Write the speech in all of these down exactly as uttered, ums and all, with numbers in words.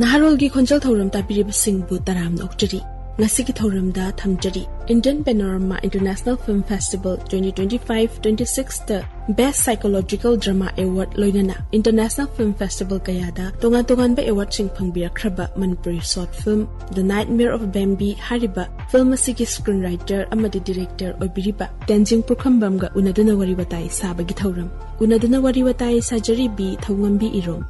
ꯅꯍꯥꯔꯣꯜꯒꯤ ꯈꯣꯟꯖꯦꯜ ꯊꯧꯔꯝ ꯇꯥꯕꯤꯔꯤꯕꯁꯤꯡꯕꯨ ꯇꯔꯥꯝꯅ ꯑꯣꯛꯆꯔꯤ꯫ ꯉꯁꯤꯒꯤ ꯊꯧꯔꯝꯗ ꯊꯝꯖꯔꯤ, Indian Panorama International Film Festival twenty twenty-five twenty-six ꯇ Best Psychological Drama Award ꯂꯣꯏꯅꯅ International Film Festival ꯀꯌꯥꯗ ꯇꯣꯉꯥꯟ ꯇꯣꯉꯥꯟꯕ awardꯁꯤꯡ ꯐꯪꯕꯤꯔꯛꯈ꯭ꯔꯕ Manipuri short film The Nightmare of Bambi ꯍꯥꯏꯔꯤꯕ film ꯑꯁꯤꯒꯤ screenwriter ꯑꯃꯗꯤ director ꯑꯣꯏꯕꯤꯔꯤꯕ ꯇꯦꯟꯖꯤꯡ ꯄꯨꯈ꯭ꯔꯝꯕꯝꯒ ꯎꯅꯗꯨꯅ ꯋꯥꯔꯤ ꯋꯥꯇꯥꯏ ꯁꯥꯕꯒꯤ ꯊꯧꯔꯝ꯫ ꯎꯅꯗꯨꯅ ꯋꯥꯔꯤ ꯋꯥꯇꯥꯏ ꯁꯥꯖꯔꯤꯕꯤ ꯊꯧꯉꯝꯕꯤ ꯏꯔꯣꯝ꯫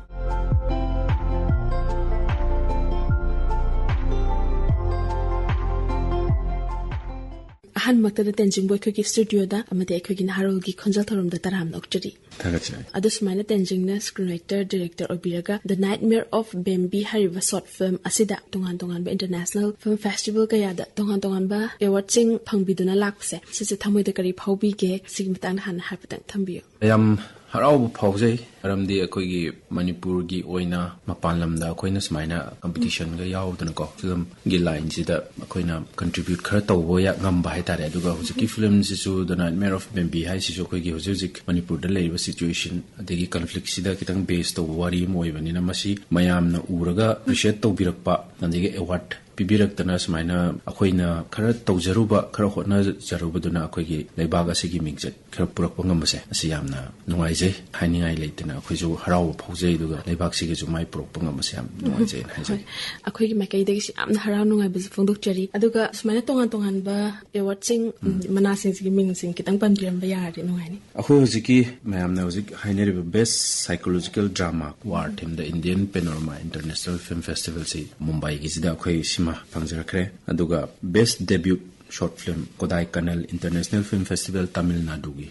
ꯑꯍꯥꯟꯕꯃꯛꯇꯗ ꯇꯦꯟꯖꯤꯡꯕꯨ ꯑꯩꯈꯣꯏꯒꯤ studioꯗ ꯑꯃꯗꯤ ꯑꯩꯈꯣꯏꯒꯤ ꯅꯍꯥꯔꯣꯜꯒꯤ ꯈꯣꯟꯖꯦꯜ ꯊꯧꯔꯝꯗ ꯇꯔꯥꯝꯅ ꯑꯣꯛꯆꯔꯤ꯫ ꯊꯥꯒꯠꯆꯔꯤ꯫ ꯑꯗꯨ ꯁꯨꯃꯥꯏꯅ ꯇꯦꯟꯖꯤꯡꯅ screenwriter director ꯑꯣꯏꯕꯤꯔꯒ The Nightmare of Bambi ꯍꯥꯏꯔꯤꯕ short film ꯑꯁꯤꯗ ꯇꯣꯉꯥꯟ ꯇꯣꯉꯥꯟꯕ international film festival ꯀꯌꯥꯗ ꯇꯣꯉꯥꯟ ꯇꯣꯉꯥꯟꯕ awardꯁꯤꯡ ꯐꯪꯕꯤꯗꯨꯅ ꯂꯥꯛꯄꯁꯦ, ꯁꯤꯁꯦ ꯊꯃꯣꯏꯗ ꯀꯔꯤ ꯐꯥꯎꯕꯤꯒꯦ? ꯁꯤꯒꯤ ꯃꯇꯥꯡꯗ ꯍꯥꯟꯅ ꯍꯥꯏꯐꯦꯠꯇꯪ ꯊꯝꯕꯤꯌꯨ꯫ ꯌꯥꯝ ꯍꯔꯥꯎꯕ ꯐꯥꯎꯖꯩ, ꯃꯔꯝꯗꯤ ꯑꯩꯈꯣꯏꯒꯤ ꯃꯅꯤꯄꯨꯔꯒꯤ ꯑꯣꯏꯅ ꯃꯄꯥꯟ ꯂꯝꯗ ꯑꯩꯈꯣꯏꯅ ꯁꯨꯃꯥꯏꯅ competitionꯒ ꯌꯥꯎꯗꯅꯀꯣ, filmꯒꯤ lineꯁꯤꯗ ꯑꯩꯈꯣꯏꯅ contribute ꯈꯔ ꯇꯧꯕ ꯌꯥ-, ꯉꯝꯕ ꯍꯥꯏꯇꯥꯔꯦ꯫ ꯑꯗꯨꯒ ꯍꯧꯖꯤꯛꯀꯤ filmꯁꯤꯁꯨ The Nightmare of Bambi ꯍꯥꯏꯁꯤꯁꯨ ꯑꯩꯈꯣꯏꯒꯤ ꯍꯧꯖꯤꯛ ꯍꯧꯖꯤꯛ ꯃꯅꯤꯄꯨꯔꯗ ꯂꯩꯔꯤꯕ situation ꯑꯗꯒꯤ conflictꯁꯤꯗ ꯈꯤꯇꯪ base ꯇꯧꯕ ꯋꯥꯔꯤ ꯑꯃ ꯑꯣꯏꯕꯅꯤꯅ, ꯃꯁꯤ ꯃꯌꯥꯝꯅ ꯎꯔꯒ appreciate ꯇꯧꯕꯤꯔꯛꯄ, ꯑꯗꯒꯤ award ꯄꯤꯕꯤꯔꯛꯇꯅ ꯁꯨꯃꯥꯏꯅ ꯑꯩꯈꯣꯏꯅ ꯈꯔ ꯇꯧꯖꯔꯨꯕ, ꯈꯔ ꯍꯣꯠꯅꯖꯔꯨꯕꯗꯨꯅ ꯑꯩꯈꯣꯏꯒꯤ ꯂꯩꯕꯥꯛ ꯑꯁꯤꯒꯤ ꯃꯤꯡꯆꯠ ꯈꯔ ꯄꯨꯔꯛꯄ ꯉꯝꯕꯁꯦ, ꯑꯁꯤ ꯌꯥꯝꯅ ꯅꯨꯡꯉꯥꯏꯖꯩ꯫ ꯍꯥꯏꯅꯤꯡꯉꯥꯏ ꯂꯩꯇꯅ ꯑꯩꯈꯣꯏꯁꯨ ꯍꯔꯥꯎꯕ ꯐꯥꯎꯖꯩ, ꯑꯗꯨꯒ ꯂꯩꯕꯥꯛꯁꯤꯒꯤꯁꯨ ꯃꯥꯏ ꯄꯨꯔꯛꯄ ꯉꯝꯕꯁꯦ ꯌꯥꯝ ꯅꯨꯡꯉꯥꯏꯖꯩꯅ ꯍꯥꯏꯖꯒꯦ꯫ ꯍꯣꯏ꯫ ꯑꯩꯈꯣꯏꯒꯤ ꯃꯥꯏꯀꯩꯗꯒꯤꯁꯨ ꯌꯥꯝꯅ ꯍꯔꯥꯎ ꯅꯨꯡꯉꯥꯏꯕꯁꯨ ꯐꯣꯡꯗꯣꯛꯆꯔꯤ꯫ ꯑꯗꯨꯒ ꯁꯨꯃꯥꯏꯅ ꯇꯣꯉꯥꯟ ꯇꯣꯉꯥꯟꯕ awardꯁꯤꯡ, ꯎꯝ, ꯃꯅꯥꯁꯤꯡꯁꯤꯒꯤ ꯃꯤꯡꯁꯤꯡ ꯈꯤꯇꯪ ꯄꯟꯕꯤꯔꯝꯕ ꯌꯥꯔꯗꯤ ꯅꯨꯡꯉꯥꯏꯅꯤ꯫ ꯑꯩꯈꯣꯏ ꯍꯧꯖꯤꯛꯀꯤ ꯃꯌꯥꯝꯅ ꯍꯧꯖꯤꯛ ꯍꯥꯏꯅꯔꯤꯕ Best Psychological Drama War themeꯗ Indian Panorama International Film Festivalꯁꯤ ꯃꯨꯝꯕꯥꯏꯒꯤꯁꯤꯗ ꯑꯩꯈꯣꯏ ꯁꯤꯃ ꯐꯪꯖꯔꯛꯈ꯭ꯔꯦ꯫ ꯑꯗꯨꯒ Best Debut Short Film Kodaikanal International Film Festival Tamil ꯅꯥꯗꯨꯒꯤ,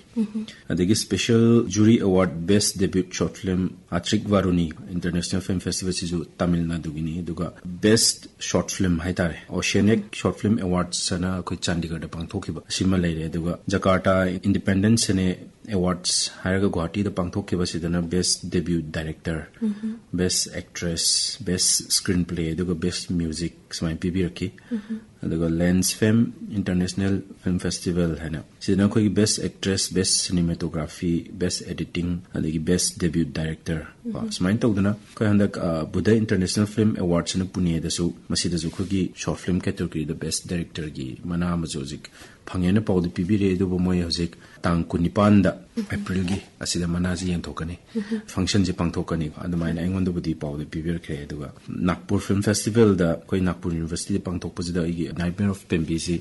ꯑꯗꯒꯤ Special Jury Award Best Debut Short Film ꯑꯇ꯭ꯔꯤꯛ ꯚꯥꯔꯨꯅꯤ International Film Festivalꯁꯤꯁꯨ Tamil ꯅꯥꯗꯨꯒꯤꯅꯤ꯫ ꯑꯗꯨꯒ Best Short Film ꯍꯥꯏꯇꯥꯔꯦ, Oceanic Short Film Awards ꯍꯥꯏꯅ ꯑꯩꯈꯣꯏ ꯆꯥꯟꯗꯤꯒꯔꯗ ꯄꯥꯡꯊꯣꯛꯈꯤꯕ ꯑꯁꯤꯃ ꯂꯩꯔꯦ꯫ ꯑꯗꯨꯒ Jakarta Independent Cine Awards ꯍꯥꯏꯔꯒ ꯒꯨꯋꯥꯍꯥꯇꯤꯗ ꯄꯥꯡꯊꯣꯛꯈꯤꯕꯁꯤꯗꯅ Best Debut Director, Best Actress, Best Screenplay, ꯑꯗꯨꯒ Best Music ꯁꯨꯃꯥꯏꯅ ꯄꯤꯕꯤꯔꯛꯈꯤ꯫ ꯑꯗꯨꯒ Lens Fame International Film Festival ꯍꯥꯏꯅ ꯁꯤꯗꯅ ꯑꯩꯈꯣꯏꯒꯤ Best Actress, Best Cinematography, Best Editing, ꯑꯗꯒꯤ Best Debut Director ꯀꯣ, ꯁꯨꯃꯥꯏꯅ ꯇꯧꯗꯅ ꯑꯩꯈꯣꯏ ꯍꯟꯗꯛ, ꯑ, Buddha International Film Awards ꯑꯅ ꯄꯨꯅꯦꯗꯁꯨ, ꯃꯁꯤꯗꯁꯨ ꯑꯩꯈꯣꯏꯒꯤ short film category ꯗ Best Director ꯒꯤ ꯃꯅꯥ ꯑꯃꯁꯨ ꯍꯧꯖꯤꯛ ꯐꯪꯉꯦꯅ ꯄꯥꯎꯗꯤ ꯄꯤꯕꯤꯔꯛꯑꯦ꯫ ꯑꯗꯨꯕꯨ ꯃꯣꯏ ꯍꯧꯖꯤꯛ ꯇꯥꯡ ꯀꯨꯟꯅꯤꯄꯥꯟꯗ, April ꯒꯤ, ꯑꯁꯤꯗ ꯃꯅꯥꯁꯤ ꯌꯦꯟꯊꯣꯛꯀꯅꯤ꯫ Function ꯁꯤ ꯄꯥꯡꯊꯣꯛꯀꯅꯤ꯫ ꯑꯗꯨꯃꯥꯏꯅ ꯑꯩꯉꯣꯟꯗꯕꯨꯗꯤ ꯄꯥꯎꯗꯤ ꯄꯤꯕꯤꯔꯛꯈ꯭ꯔꯦ꯫ ꯑꯗꯨꯒ Nagpur Film Festival ꯗ, ꯑꯩꯈꯣꯏ Nagpur University ꯗ ꯄꯥꯡꯊꯣꯛꯄꯁꯤꯗ ꯑꯩꯒꯤ Nightmare of Bambi ꯁꯤ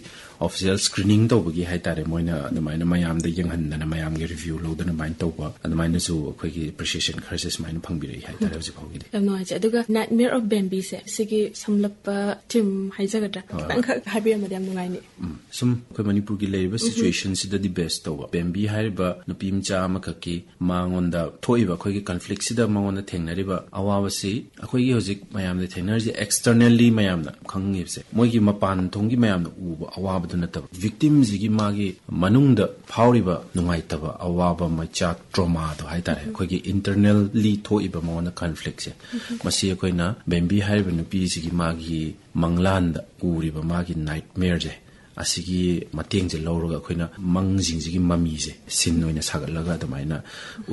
official screening ꯇꯧꯕꯒꯤ ꯍꯥꯏꯇꯥꯔꯦ, ꯃꯣꯏꯅ ꯑꯗꯨꯃꯥꯏꯅ ꯃꯌꯥꯝꯗ ꯌꯦꯡꯍꯟꯗꯅ, ꯃꯌꯥꯝꯒꯤ review ꯂꯧꯗꯅ ꯑꯗꯨꯃꯥꯏꯅ ꯇꯧꯕ, ꯑꯗꯨꯃꯥꯏꯅꯁꯨ ꯑꯩꯈꯣꯏꯒꯤ appreciation ꯈꯔꯁꯦ ꯁꯨꯃꯥꯏꯅ ꯐꯪꯕꯤꯔꯛꯏ ꯍꯥꯏꯇꯥꯔꯦ ꯍꯧꯖꯤꯛ ꯐꯥꯎꯒꯤꯗꯤ꯫ ꯌꯥꯝ ꯅꯨꯡꯉꯥꯏꯖꯩ꯫ ꯑꯗꯨꯒ Nightmare of Bambi ꯁꯦ, ꯁꯤꯒꯤ ꯁꯝꯂꯞꯄ theme ꯍꯥꯏꯖꯒꯗ꯭ꯔꯥ, ꯍꯣꯏ, ꯍꯣꯏ꯫ ꯈꯤꯇꯪꯈꯛ ꯍꯥꯏꯕꯤꯔꯝꯃꯗꯤ ꯌꯥꯝ ꯅꯨꯡꯉꯥꯏꯅꯤ꯫ ꯎꯝ, ꯁꯨꯝ ꯑꯩꯈꯣꯏ ꯃꯅꯤꯄꯨꯔꯒꯤ ꯂꯩꯔꯤꯕ situation ꯁꯤꯗꯗꯤ base ꯇꯧꯕ, ꯕꯦꯝꯕꯤ ꯍꯥꯏꯔꯤꯕ ꯅꯨꯄꯤ ꯃꯆꯥ ꯑꯃꯈꯛꯀꯤ ꯃꯉꯣꯟꯗ ꯊꯣꯛꯏꯕ ꯑꯩꯈꯣꯏꯒꯤ conflict ꯁꯤꯗ ꯃꯉꯣꯟꯗ ꯊꯦꯡꯅꯔꯤꯕ ꯑꯋꯥꯕꯁꯤ, ꯑꯩꯈꯣꯏꯒꯤ ꯍꯧꯖꯤꯛ ꯃꯌꯥꯝꯅ ꯊꯦꯡꯅꯔꯤꯁꯦ externally ꯃꯌꯥꯝꯅ ꯈꯪꯉꯤꯕꯁꯦ, ꯃꯣꯏꯒꯤ ꯃꯄꯥꯟ ꯊꯣꯡꯒꯤ ꯃꯌꯥꯝꯅ ꯎꯕ ꯑꯋꯥꯕꯗꯨ ꯅꯠꯇꯕ, victim ꯁꯤꯒꯤ ꯃꯥꯒꯤ ꯃꯅꯨꯡꯗ ꯐꯥꯎꯔꯤꯕ ꯅꯨꯡꯉꯥꯏꯇꯕ, ꯑꯋꯥꯕ, ꯃꯩꯆꯥꯛ, trauma ꯗꯣ ꯍꯥꯏꯇꯥꯔꯦ, ꯑꯩꯈꯣꯏꯒꯤ internally ꯊꯣꯛꯏꯕ ꯃꯉꯣꯟꯗ conflict ꯁꯦ, ꯃꯁꯤ ꯑꯩꯈꯣꯏꯅ ꯕꯦꯝꯕꯤ ꯍꯥꯏꯔꯤꯕ ꯅꯨꯄꯤꯁꯤꯒꯤ ꯃꯥꯒꯤ ꯃꯪꯂꯥꯟꯗ ꯎꯔꯤꯕ ꯃꯥꯒꯤ nightmare ꯁꯦ, ꯑꯁꯤꯒꯤ ꯃꯇꯦꯡꯁꯦ ꯂꯧꯔꯒ ꯑꯩꯈꯣꯏꯅ ꯃꯪꯁꯤꯡꯁꯤꯒꯤ ꯃꯃꯤꯁꯦ scene ꯑꯣꯏꯅ ꯁꯥꯒꯠꯂꯒ ꯑꯗꯨꯃꯥꯏꯅ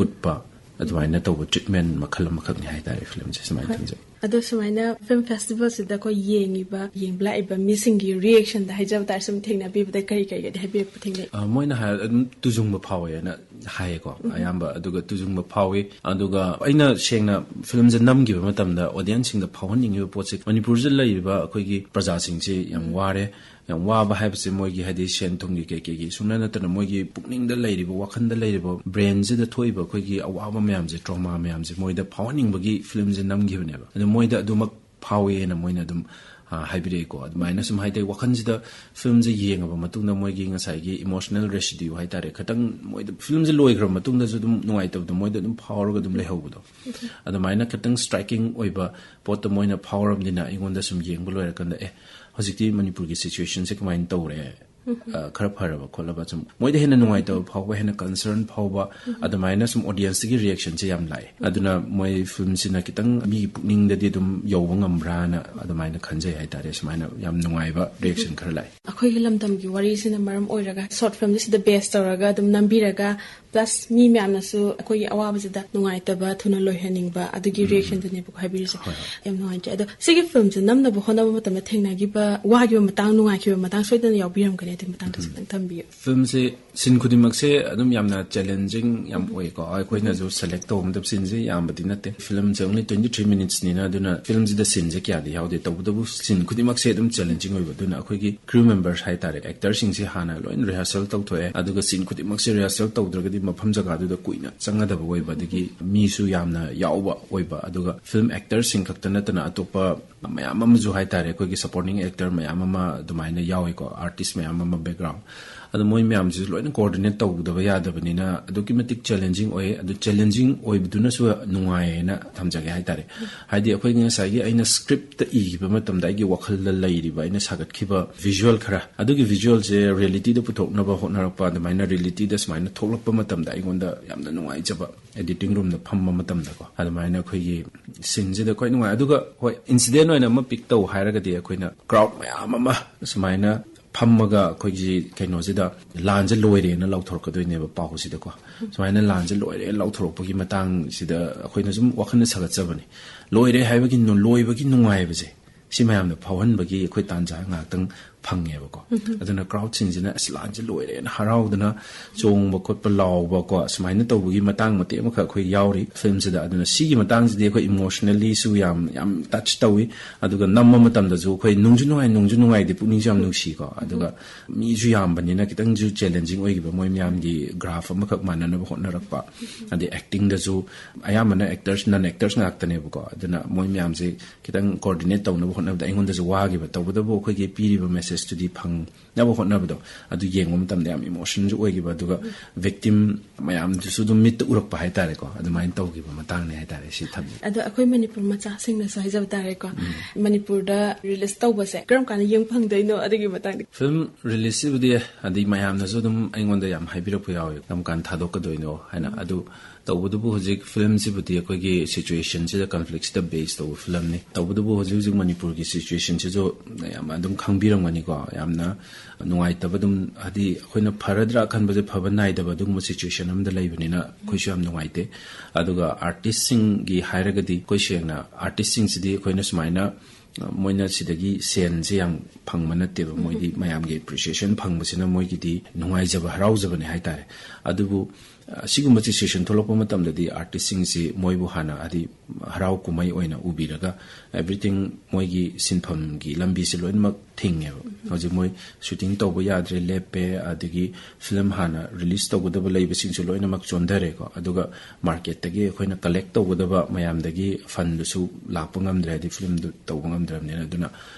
ꯎꯠꯄ, ꯑꯗꯨꯃꯥꯏꯅ ꯇꯧꯕ treatment ꯃꯈꯜ ꯑꯃꯈꯛꯅꯤ ꯍꯥꯏꯇꯥꯔꯦ film ꯁꯦ, ꯁꯨꯃꯥꯏꯅ ꯍꯣꯏ꯫ ꯊꯝꯖꯩ꯫ ꯑꯗꯣ ꯁꯨꯃꯥꯏꯅ film festival ꯁꯤꯗ ꯑꯩꯈꯣꯏ ꯌꯦꯡꯉꯤꯕ, ꯌꯦꯡꯕ ꯂꯥꯛꯏꯕ ꯃꯤꯁꯤꯡꯒꯤ reaction ꯗ ꯍꯥꯏꯖꯕ ꯇꯥꯔꯦ, ꯁꯨꯝ ꯊꯦꯡꯅꯕꯤꯕꯗ ꯀꯔꯤ ꯀꯔꯤꯒꯗꯤ ꯍꯥꯏꯕꯤꯔꯛꯄ ꯊꯦꯡꯅꯩ? ꯑ, ꯃꯣꯏꯅ ꯍꯥꯏ-, ꯑꯗꯨꯝ ꯇꯨꯖꯨꯡꯕ ꯐꯥꯎꯋꯦꯅ ꯍꯥꯏꯌꯦꯀꯣ, ꯑꯌꯥꯝꯕ꯫ ꯑꯗꯨꯒ ꯇꯨꯖꯨꯡꯕ ꯐꯥꯎꯋꯤ꯫ ꯑꯗꯨꯒ ꯑꯩꯅ ꯁꯦꯡꯅ film ꯁꯦ ꯅꯝꯈꯤꯕ ꯃꯇꯝꯗ audience ꯁꯤꯡꯗ ꯐꯥꯎꯍꯟꯅꯤꯡꯉꯤꯕ ꯄꯣꯠꯁꯦ, ꯃꯅꯤꯄꯨꯔꯁꯤꯗ ꯂꯩꯔꯤꯕ ꯑꯩꯈꯣꯏꯒꯤ ꯄ꯭ꯔꯖꯥꯁꯤꯡꯁꯦ ꯌꯥꯝ ꯋꯥꯔꯦ꯫ ꯌꯥꯝ ꯋꯥꯕ ꯍꯥꯏꯕꯁꯦ ꯃꯣꯏꯒꯤ, ꯍꯥꯏꯗꯤ, ꯁꯦꯟ ꯊꯨꯝꯒꯤ ꯀꯩ ꯀꯩꯒꯤ ꯁꯨꯡꯅ ꯅꯠꯇꯅ ꯃꯣꯏꯒꯤ ꯄꯨꯛꯅꯤꯡꯗ ꯂꯩꯔꯤꯕ, ꯋꯥꯈꯜꯗ ꯂꯩꯔꯤꯕ, brain ꯁꯤꯗ ꯊꯣꯛꯏꯕ ꯑꯩꯈꯣꯏꯒꯤ ꯑꯋꯥꯕ ꯃꯌꯥꯝꯁꯦ, trauma ꯃꯌꯥꯝꯁꯦ ꯃꯣꯏꯗ ꯐꯥꯎꯍꯟꯅꯤꯡꯕꯒꯤ film ꯁꯦ ꯅꯝꯈꯤꯕꯅꯦꯕ꯫ ꯑꯗꯣ ꯃꯣꯏꯗ ꯑꯗꯨꯃꯛ ꯐꯥꯎꯋꯦꯅ ꯃꯣꯏꯅ ꯑꯗꯨꯝ, ꯑ, ꯍꯥꯏꯕꯤꯔꯛꯏꯀꯣ꯫ ꯑꯗꯨꯃꯥꯏꯅ ꯁꯨꯝ ꯍꯥꯏꯇꯥꯔꯦ, ꯋꯥꯈꯜꯁꯤꯗ film ꯁꯦ ꯌꯦꯡꯉꯕ ꯃꯇꯨꯡꯗ ꯃꯣꯏꯒꯤ ꯉꯁꯥꯏꯒꯤ emotional residue ꯍꯥꯏꯇꯥꯔꯦ, ꯈꯤꯇꯪ ꯃꯣꯏꯗ film ꯁꯦ ꯂꯣꯏꯈ꯭ꯔꯕ ꯃꯇꯨꯡꯗꯁꯨ ꯑꯗꯨꯝ ꯅꯨꯡꯉꯥꯏꯇꯕꯗꯣ ꯃꯣꯏꯗ ꯑꯗꯨꯝ ꯐꯥꯎꯔꯒ ꯑꯗꯨꯝ ꯂꯩꯍꯧꯕꯗꯣ, ꯑꯗꯨꯃꯥꯏꯅ ꯈꯤꯇꯪ striking ꯑꯣꯏꯕ ꯄꯣꯠꯇꯣ ꯃꯣꯏꯅ ꯐꯥꯎꯔꯕꯅꯤꯅ ꯑꯩꯉꯣꯟꯗ ꯁꯨꯝ ꯌꯦꯡꯕ ꯂꯣꯏꯔꯀꯥꯟꯗ, "ꯑꯦ, ꯍꯧꯖꯤꯛꯇꯤ ꯃꯅꯤꯄꯨꯔꯒꯤ situation ꯁꯦ ꯀꯃꯥꯏꯅ ꯇꯧꯔꯦ?" ꯑ, ꯈꯔ ꯐꯔꯕ ꯈꯣꯠꯂꯕ, ꯁꯨꯝ ꯃꯣꯏꯗ ꯍꯦꯟꯅ ꯅꯨꯡꯉꯥꯏꯇꯕ ꯐꯥꯎꯕ, ꯍꯦꯟꯅ ꯀꯟꯁꯔꯟ ꯐꯥꯎꯕ, ꯑꯗꯨꯃꯥꯏꯅ ꯁꯨꯝ ꯑꯣꯗꯤꯌꯟꯁꯇꯒꯤ ꯔꯤꯌꯦꯛꯁꯟꯁꯦ ꯌꯥꯝ ꯂꯥꯛꯑꯦ꯫ ꯑꯗꯨꯅ ꯃꯣꯏ ꯐꯤꯂꯝꯁꯤꯅ ꯈꯤꯇꯪ ꯃꯤꯒꯤ ꯄꯨꯛꯅꯤꯡꯗꯗꯤ ꯑꯗꯨꯝ ꯌꯧꯕ ꯉꯝꯕ꯭ꯔꯥꯅ ꯑꯗꯨꯃꯥꯏꯅ ꯈꯟꯖꯩ ꯍꯥꯏꯇꯥꯔꯦ꯫ ꯁꯨꯃꯥꯏꯅ ꯌꯥꯝ ꯅꯨꯡꯉꯥꯏꯕ ꯔꯤꯌꯦꯛꯁꯟ ꯈꯔ ꯂꯥꯛꯑꯦ꯫ ꯑꯩꯈꯣꯏꯒꯤ ꯂꯝꯗꯝꯒꯤ ꯋꯥꯔꯤꯁꯤꯅ ꯃꯔꯝ ꯑꯣꯏꯔꯒ ꯁꯣꯔꯠ ꯐꯤꯂꯝꯁꯤꯗ ꯕꯦꯁ ꯇꯧꯔꯒ ꯑꯗꯨꯝ ꯅꯝꯕꯤꯔꯒ, ꯄ꯭ꯂꯁ ꯃꯤ ꯃꯌꯥꯝꯅꯁꯨ ꯑꯩꯈꯣꯏꯒꯤ ꯑꯋꯥꯕꯁꯤꯗ ꯅꯨꯡꯉꯥꯏꯇꯕ ꯊꯨꯅ ꯂꯣꯏꯍꯟꯅꯤꯡꯕ ꯑꯗꯨꯒꯤ ꯔꯤꯌꯦꯛꯁꯟꯗꯨꯅꯦꯕꯀꯣ ꯍꯥꯏꯕꯤꯔꯤꯁꯦ꯫ ꯍꯣꯏ, ꯍꯣꯏ꯫ ꯌꯥꯝ ꯅꯨꯡꯉꯥꯏꯖꯩ꯫ ꯑꯗꯣ ꯁꯤꯒꯤ ꯐꯤꯂꯝꯁꯦ ꯅꯝꯅꯕ ꯍꯣꯠꯅꯕ ꯃꯇꯝꯗ ꯊꯦꯡꯅꯈꯤꯕ ꯋꯥꯈꯤꯕ ꯃꯇꯥꯡ, ꯅꯨꯡꯉꯥꯏꯈꯤꯕ ꯃꯇꯥꯡ ꯁꯣꯏꯗꯅ ꯌꯥꯎꯕꯤꯔꯝꯒꯅꯤ, ꯑꯗꯨꯒꯤ ꯃꯇꯥꯡꯗꯁꯨ ꯈꯤꯇꯪ ꯊꯝꯕꯤꯌꯨ꯫ ꯐꯤꯂꯝꯁꯦ ꯁꯤꯟ ꯈꯨꯗꯤꯡꯃꯛꯁꯦ ꯑꯗꯨꯝ ꯌꯥꯝꯅ ꯆꯦꯂꯦꯟꯖꯤꯡ ꯌꯥꯝ ꯑꯣꯏꯀꯣ꯫ ꯑꯩꯈꯣꯏꯅꯁꯨ ꯁꯦꯂꯦꯛ ꯇꯧꯕ ꯃꯇꯝꯗ, ꯁꯤꯟꯁꯦ ꯌꯥꯝꯕꯗꯤ ꯅꯠꯇꯦ, ꯐꯤꯂꯝꯁꯦ only twenty three minutesꯅꯤꯅ, ꯑꯗꯨꯅ ꯐꯤꯂꯝꯁꯤꯗ ꯁꯤꯟꯁꯦ ꯀꯌꯥꯗꯤ ꯌꯥꯎꯗꯦ꯫ ꯇꯧꯕꯇꯕꯨ ꯁꯤꯟ ꯈꯨꯗꯤꯡꯃꯛꯁꯦ ꯑꯗꯨꯝ ꯆꯦꯂꯦꯟꯖꯤꯡ ꯑꯣꯏꯕ꯫ ꯑꯗꯨꯅ ꯑꯩꯈꯣꯏꯒꯤ ꯀ꯭ꯔꯨ ꯃꯦꯝꯕꯔꯁ ꯍꯥꯏꯇꯥꯔꯦ, ꯑꯦꯛꯇꯔꯁꯤꯡꯁꯦ ꯍꯥꯟꯅ ꯂꯣꯏꯅ ꯔꯤꯍꯔꯁꯦꯜ ꯇꯧꯊꯣꯛꯑꯦ, ꯑꯗꯨꯒ ꯁꯤꯟ ꯈꯨꯗꯤꯡꯃꯛꯁꯦ ꯔꯤꯍꯔꯁꯦꯜ ꯇꯧꯗ꯭ꯔꯒꯗꯤ ꯃꯐꯝ ꯖꯒꯥꯗꯨꯗ ꯀꯨꯏꯅ ꯆꯪꯒꯗꯕ ꯑꯣꯏꯕ, ꯑꯗꯒꯤ ꯃꯤꯁꯨ ꯌꯥꯝꯅ ꯌꯥꯎꯕ ꯑꯣꯏꯕ, ꯑꯗꯨꯒ ꯐꯤꯂꯝ ꯑꯦꯛꯇꯔꯁꯤꯡ ꯈꯛꯇ ꯅꯠꯇꯅ ꯑꯇꯣꯞꯄ ꯃꯌꯥꯝ ꯑꯃꯁꯨ ꯍꯥꯏꯇꯥꯔꯦ, ꯑꯩꯈꯣꯏꯒꯤ ꯁꯄꯣꯔꯇꯤꯡ ꯑꯦꯛꯇꯔ ꯃꯌꯥꯝ ꯑꯃ ꯑꯗꯨꯃꯥꯏꯅ ꯌꯥꯎꯏꯀꯣ, ꯑꯥꯔꯇꯤꯁ ꯃꯌꯥꯝ ꯑꯃ, ꯕꯦꯛꯒ꯭ꯔꯥꯎꯟ꯫ ꯑꯗꯣ ꯃꯣꯏ ꯃꯌꯥꯝꯁꯤꯁꯨ ꯂꯣꯏꯅ ꯀꯣꯑꯣꯔꯗꯤꯅꯦꯠ ꯇꯧꯗꯕ ꯌꯥꯗꯕꯅꯤꯅ ꯑꯗꯨꯛꯀꯤ ꯃꯇꯤꯛ ꯆꯦꯂꯦꯟꯖꯤꯡ ꯑꯣꯏꯌꯦ꯫ ꯑꯗꯨ ꯆꯦꯂꯦꯟꯖꯤꯡ ꯑꯣꯏꯕꯗꯨꯅꯁꯨ ꯅꯨꯡꯉꯥꯏꯌꯦꯅ ꯊꯝꯖꯒꯦ ꯍꯥꯏꯇꯥꯔꯦ꯫ ꯍꯥꯏꯗꯤ ꯑꯩꯈꯣꯏꯒꯤ ꯉꯁꯥꯏꯒꯤ ꯑꯩꯅ ꯁ꯭ꯀ꯭ꯔꯤꯞꯇ ꯏꯈꯤꯕ ꯃꯇꯝꯗ ꯑꯩꯒꯤ ꯋꯥꯈꯜꯗ ꯂꯩꯔꯤꯕ ꯑꯩꯅ ꯁꯥꯒꯠꯈꯤꯕ ꯚꯤꯖꯨꯋꯦꯜ ꯈꯔ, ꯑꯗꯨꯒꯤ ꯚꯤꯖꯨꯋꯦꯜꯁꯦ ꯔꯤꯌꯦꯂꯤꯇꯤꯗ ꯄꯨꯊꯣꯛꯅꯕ ꯍꯣꯠꯅꯔꯛꯄ, ꯑꯗꯨꯃꯥꯏꯅ ꯔꯤꯌꯦꯂꯤꯇꯤꯗ ꯁꯨꯃꯥꯏꯅ ꯊꯣꯛꯂꯛꯄ ꯃꯇꯝꯗ ꯑꯩꯉꯣꯟꯗ ꯌꯥꯝꯅ ꯅꯨꯡꯉꯥꯏꯖꯕ, ꯑꯦꯗꯤꯇꯤꯡ ꯔꯨꯝꯗ ꯐꯝꯕ ꯃꯇꯝꯗꯀꯣ꯫ ꯑꯗꯨꯃꯥꯏꯅ ꯑꯩꯈꯣꯏꯒꯤ ꯁꯤꯟꯁꯤꯗ ꯈ꯭ꯋꯥꯏ ꯅꯨꯡꯉꯥꯏ꯫ ꯑꯗꯨꯒ ꯍꯣꯏ, ꯏꯟꯁꯤꯗꯦꯟ ꯑꯣꯏꯅ ꯑꯃ ꯄꯤꯛ ꯇꯧ ꯍꯥꯏꯔꯒꯗꯤ, ꯑꯩꯈꯣꯏꯅ ꯀ꯭ꯔꯥꯎꯗ ꯃꯌꯥꯝ ꯑꯃ ꯁꯨꯃꯥꯏꯅ ꯐꯝꯃꯒ ꯑꯩꯈꯣꯏꯒꯤ ꯀꯩꯅꯣꯁꯤꯗ ꯂꯥꯟꯁꯦ ꯂꯣꯏꯔꯦꯅ ꯂꯥꯎꯊꯣꯔꯛꯀꯗꯣꯏꯅꯦꯕ ꯄꯥꯎꯁꯤꯗꯀꯣ꯫ ꯁꯨꯃꯥꯏꯅ ꯂꯥꯟꯁꯦ ꯂꯣꯏꯔꯦ ꯂꯥꯎꯊꯣꯔꯛꯄꯒꯤ ꯃꯇꯥꯡꯁꯤꯗ ꯑꯩꯈꯣꯏꯅ ꯁꯨꯝ ꯋꯥꯈꯜꯅ ꯁꯥꯒꯠꯆꯕꯅꯤ꯫ ꯂꯣꯏꯔꯦ ꯍꯥꯏꯕꯒꯤ ꯅꯨ-, ꯂꯣꯏꯕꯒꯤ ꯅꯨꯡꯉꯥꯏꯕꯁꯦ, ꯁꯤ ꯃꯌꯥꯝꯅ ꯐꯥꯎꯍꯟꯕꯒꯤ ꯑꯩꯈꯣꯏ ꯇꯥꯟꯖꯥ ꯉꯥꯏꯍꯥꯛꯇꯪ ꯐꯪꯉꯦꯕꯀꯣ꯫ ꯑꯗꯨꯅ ꯀ꯭ꯔꯥꯎꯗꯁꯤꯡꯁꯤꯅ "ꯑꯁ, ꯂꯥꯟꯁꯦ ꯂꯣꯏꯔꯦꯅ" ꯍꯔꯥꯎꯗꯅ ꯆꯣꯡꯕ ꯈꯣꯠꯄ, ꯂꯥꯎꯕꯀꯣ, ꯁꯨꯃꯥꯏꯅ ꯇꯧꯕꯒꯤ ꯃꯇꯥꯡ ꯃꯇꯦꯛ ꯑꯃꯈꯛ ꯑꯩꯈꯣꯏ ꯌꯥꯎꯔꯤ ꯐꯤꯂꯝꯁꯤꯗ꯫ ꯑꯗꯨꯅ ꯁꯤꯒꯤ ꯃꯇꯥꯡꯁꯤꯗꯤ ꯑꯩꯈꯣꯏ ꯏꯃꯣꯁꯅꯦꯜꯂꯤꯁꯨ ꯌꯥꯝ, ꯌꯥꯝ ꯇꯆ ꯇꯧꯏ꯫ ꯑꯗꯨꯒ ꯅꯝꯕ ꯃꯇꯝꯗꯁꯨ ꯑꯩꯈꯣꯏ ꯅꯨꯡꯁꯨ ꯅꯨꯡꯉꯥꯏ, ꯅꯨꯡꯁꯨ ꯅꯨꯡꯉꯥꯏꯗꯤ, ꯄꯨꯛꯅꯤꯡꯁꯨ ꯌꯥꯝ ꯅꯨꯡꯁꯤꯀꯣ꯫ ꯑꯗꯨꯒ ꯃꯤꯁꯨ ꯌꯥꯝꯕꯅꯤꯅ ꯈꯤꯇꯪꯁꯨ ꯆꯦꯂꯦꯟꯖꯤꯡ ꯑꯣꯏꯈꯤꯕ, ꯃꯣꯏ ꯃꯌꯥꯝꯒꯤ ꯒ꯭ꯔꯥꯐ ꯑꯃꯈꯛ ꯃꯥꯟꯅꯅꯕ ꯍꯣꯠꯅꯔꯛꯄ꯫ ꯑꯗꯩ ꯑꯦꯛꯇꯤꯡꯗꯁꯨ ꯑꯌꯥꯝꯕꯅ ꯑꯦꯛꯇꯔꯁ, ꯅꯟ ꯑꯦꯛꯇꯔꯁ ꯉꯥꯛꯇꯅꯦꯕꯀꯣ꯫ ꯑꯗꯨꯅ ꯃꯣꯏ ꯃꯌꯥꯝꯁꯦ ꯈꯤꯇꯪ ꯀꯣꯑꯣꯔꯗꯤꯅꯦꯠ ꯇꯧꯅꯕ ꯍꯣꯠꯅꯕꯗ ꯑꯩꯉꯣꯟꯗꯁꯨ ꯋꯥꯈꯤꯕ꯫ ꯇꯧꯕꯇꯕꯨ ꯑꯩꯈꯣꯏꯒꯤ ꯄꯤꯔꯤꯕ ꯃꯦꯁꯦꯖ ꯖꯁꯇꯨꯗꯤ ꯐꯪꯅꯕ ꯍꯣꯠꯅꯕꯗꯣ, ꯑꯗꯨ ꯌꯦꯡꯕ ꯃꯇꯝꯗ ꯌꯥꯝ ꯏꯃꯣꯁꯅꯦꯜꯁꯨ ꯑꯣꯏꯈꯤꯕ, ꯑꯗꯨꯒ ꯚꯤꯛꯇꯤꯝ ꯃꯌꯥꯝꯗꯨꯁꯨ ꯑꯗꯨꯝ ꯃꯤꯠꯇ ꯎꯔꯛꯄ ꯍꯥꯏꯇꯥꯔꯦꯀꯣ꯫ ꯑꯗꯨꯃꯥꯏꯅ ꯇꯧꯈꯤꯕ ꯃꯇꯥꯡꯅꯦ ꯍꯥꯏꯇꯥꯔꯦ ꯁꯤ ꯊꯝꯃꯤ꯫ ꯑꯗꯣ ꯑꯩꯈꯣꯏ ꯃꯅꯤꯄꯨꯔ ꯃꯆꯥꯁꯤꯡꯅꯁꯨ ꯍꯥꯏꯖꯕ ꯇꯥꯔꯦꯀꯣ, ꯃꯅꯤꯄꯨꯔꯗ ꯔꯤꯂꯤꯁ ꯇꯧꯕꯁꯦ ꯀꯔꯝ ꯀꯥꯟꯗ ꯌꯦꯡ ꯐꯪꯗꯣꯏꯅꯣ? ꯑꯗꯨꯒꯤ ꯃꯇꯥꯡꯗ ꯐꯤꯂꯝ ꯔꯤꯂꯤꯁꯁꯤꯕꯨꯗꯤ, ꯑꯗꯩ ꯃꯌꯥꯝꯅꯁꯨ ꯑꯗꯨꯝ ꯑꯩꯉꯣꯟꯗ ꯌꯥꯝ ꯍꯥꯏꯕꯤꯔꯛꯄ ꯌꯥꯎꯋꯦ, "ꯀꯔꯝ ꯀꯥꯟꯗ ꯊꯥꯗꯣꯛꯀꯗꯣꯏꯅꯣ?" ꯍꯥꯏꯅ꯫ ꯑꯗꯨ ꯇꯧꯕꯗꯨꯕꯨ ꯍꯧꯖꯤꯛ ꯐꯤꯂꯝꯁꯤꯕꯨꯗꯤ ꯑꯩꯈꯣꯏꯒꯤ ꯁꯤꯆꯨꯋꯦꯁꯟꯁꯤꯗ, ꯀꯟꯐ꯭ꯂꯤꯛꯁꯤꯗ ꯕꯦꯁ ꯇꯧꯕ ꯐꯤꯂꯝꯅꯤ꯫ ꯇꯧꯕꯗꯨꯕꯨ ꯍꯧꯖꯤꯛ ꯍꯧꯖꯤꯛ ꯃꯅꯤꯄꯨꯔꯒꯤ ꯁꯤꯆꯨꯋꯦꯁꯟꯁꯤꯁꯨ ꯌꯥꯝ ꯑꯗꯨꯝ ꯈꯪꯕꯤꯔꯝꯒꯅꯤꯀꯣ, ꯌꯥꯝꯅ ꯅꯨꯡꯉꯥꯏꯇꯕ, ꯑꯗꯨꯝ ꯍꯥꯏꯗꯤ ꯑꯩꯈꯣꯏꯅ ꯐꯔꯗ꯭ꯔꯥ ꯈꯟꯕꯁꯦ ꯐꯕ ꯅꯥꯏꯗꯕ ꯑꯗꯨꯒꯨꯝꯕ ꯁꯤꯆꯨꯋꯦꯁꯟ ꯑꯃꯗ ꯂꯩꯕꯅꯤꯅ ꯑꯩꯈꯣꯏꯁꯨ ꯌꯥꯝ ꯅꯨꯡꯉꯥꯏꯇꯦ꯫ ꯑꯗꯨꯒ ꯑꯥꯔꯇꯤꯁꯁꯤꯡꯒꯤ ꯍꯥꯏꯔꯒꯗꯤ ꯑꯩꯈꯣꯏ ꯁꯦꯡꯅ ꯑꯥꯔꯇꯤꯁꯁꯤꯡꯁꯤꯗꯤ ꯑꯩꯈꯣꯏꯅ ꯁꯨꯃꯥꯏꯅ ꯃꯣꯏꯅ ꯁꯤꯗꯒꯤ ꯁꯦꯟꯁꯦ ꯌꯥꯝ ꯐꯪꯕ ꯅꯠꯇꯦꯕ꯫ ꯃꯣꯏꯗꯤ ꯃꯌꯥꯝꯒꯤ ꯑꯦꯄ꯭ꯔꯤꯁꯤꯌꯦꯁꯟ ꯐꯪꯕꯁꯤꯅ ꯃꯣꯏꯒꯤꯗꯤ ꯅꯨꯡꯉꯥꯏꯖꯕ, ꯍꯔꯥꯎꯖꯕꯅꯦ ꯍꯥꯏꯇꯥꯔꯦ꯫ ꯑꯗꯨꯕꯨ ꯑꯁꯤꯒꯨꯝꯕ ꯁꯤꯆꯨꯋꯦꯁꯟ ꯊꯣꯛꯂꯛꯄ ꯃꯇꯝꯗꯗꯤ ꯑꯥꯔꯇꯤꯁꯁꯤꯡꯁꯤ ꯃꯣꯏꯕꯨ ꯍꯥꯟꯅ ꯍꯥꯏꯗꯤ ꯍꯔꯥꯎ ꯀꯨꯝꯍꯩ ꯑꯣꯏꯅ ꯎꯕꯤꯔꯒ, everything, ꯃꯣꯏꯒꯤ ꯁꯤꯟꯐꯝꯒꯤ ꯂꯝꯕꯤꯁꯦ ꯂꯣꯏꯅꯃꯛ ꯊꯤꯡꯉꯦꯕ꯫ ꯍꯧꯖꯤꯛ ꯃꯣꯏ ꯁꯨꯇꯤꯡ ꯇꯧꯕ ꯌꯥꯗ꯭ꯔꯦ, ꯂꯦꯞꯄꯦ, ꯑꯗꯒꯤ ꯐꯤꯂꯝ ꯍꯥꯟꯅ ꯔꯤꯂꯤꯁ ꯇꯧꯒꯗꯕ ꯂꯩꯕꯁꯤꯡꯁꯨ ꯂꯣꯏꯅꯃꯛ ꯆꯣꯟꯊꯔꯦꯀꯣ꯫ ꯑꯗꯨꯒ ꯃꯥꯔꯀꯦꯠꯇꯒꯤ ꯑꯩꯈꯣꯏꯅ ꯀꯂꯦꯛ ꯇꯧꯒꯗꯕ ꯃꯌꯥꯝꯗꯒꯤ ꯐꯟꯗꯨꯁꯨ ꯂꯥꯛꯄ ꯉꯝꯗ꯭ꯔꯦ, ꯍꯥꯏꯗꯤ ꯐꯤꯂꯝꯗꯨ ꯇꯧꯕ ꯉꯝꯗ꯭ꯔꯕꯅꯤꯅ꯫ ꯑꯗꯨꯅ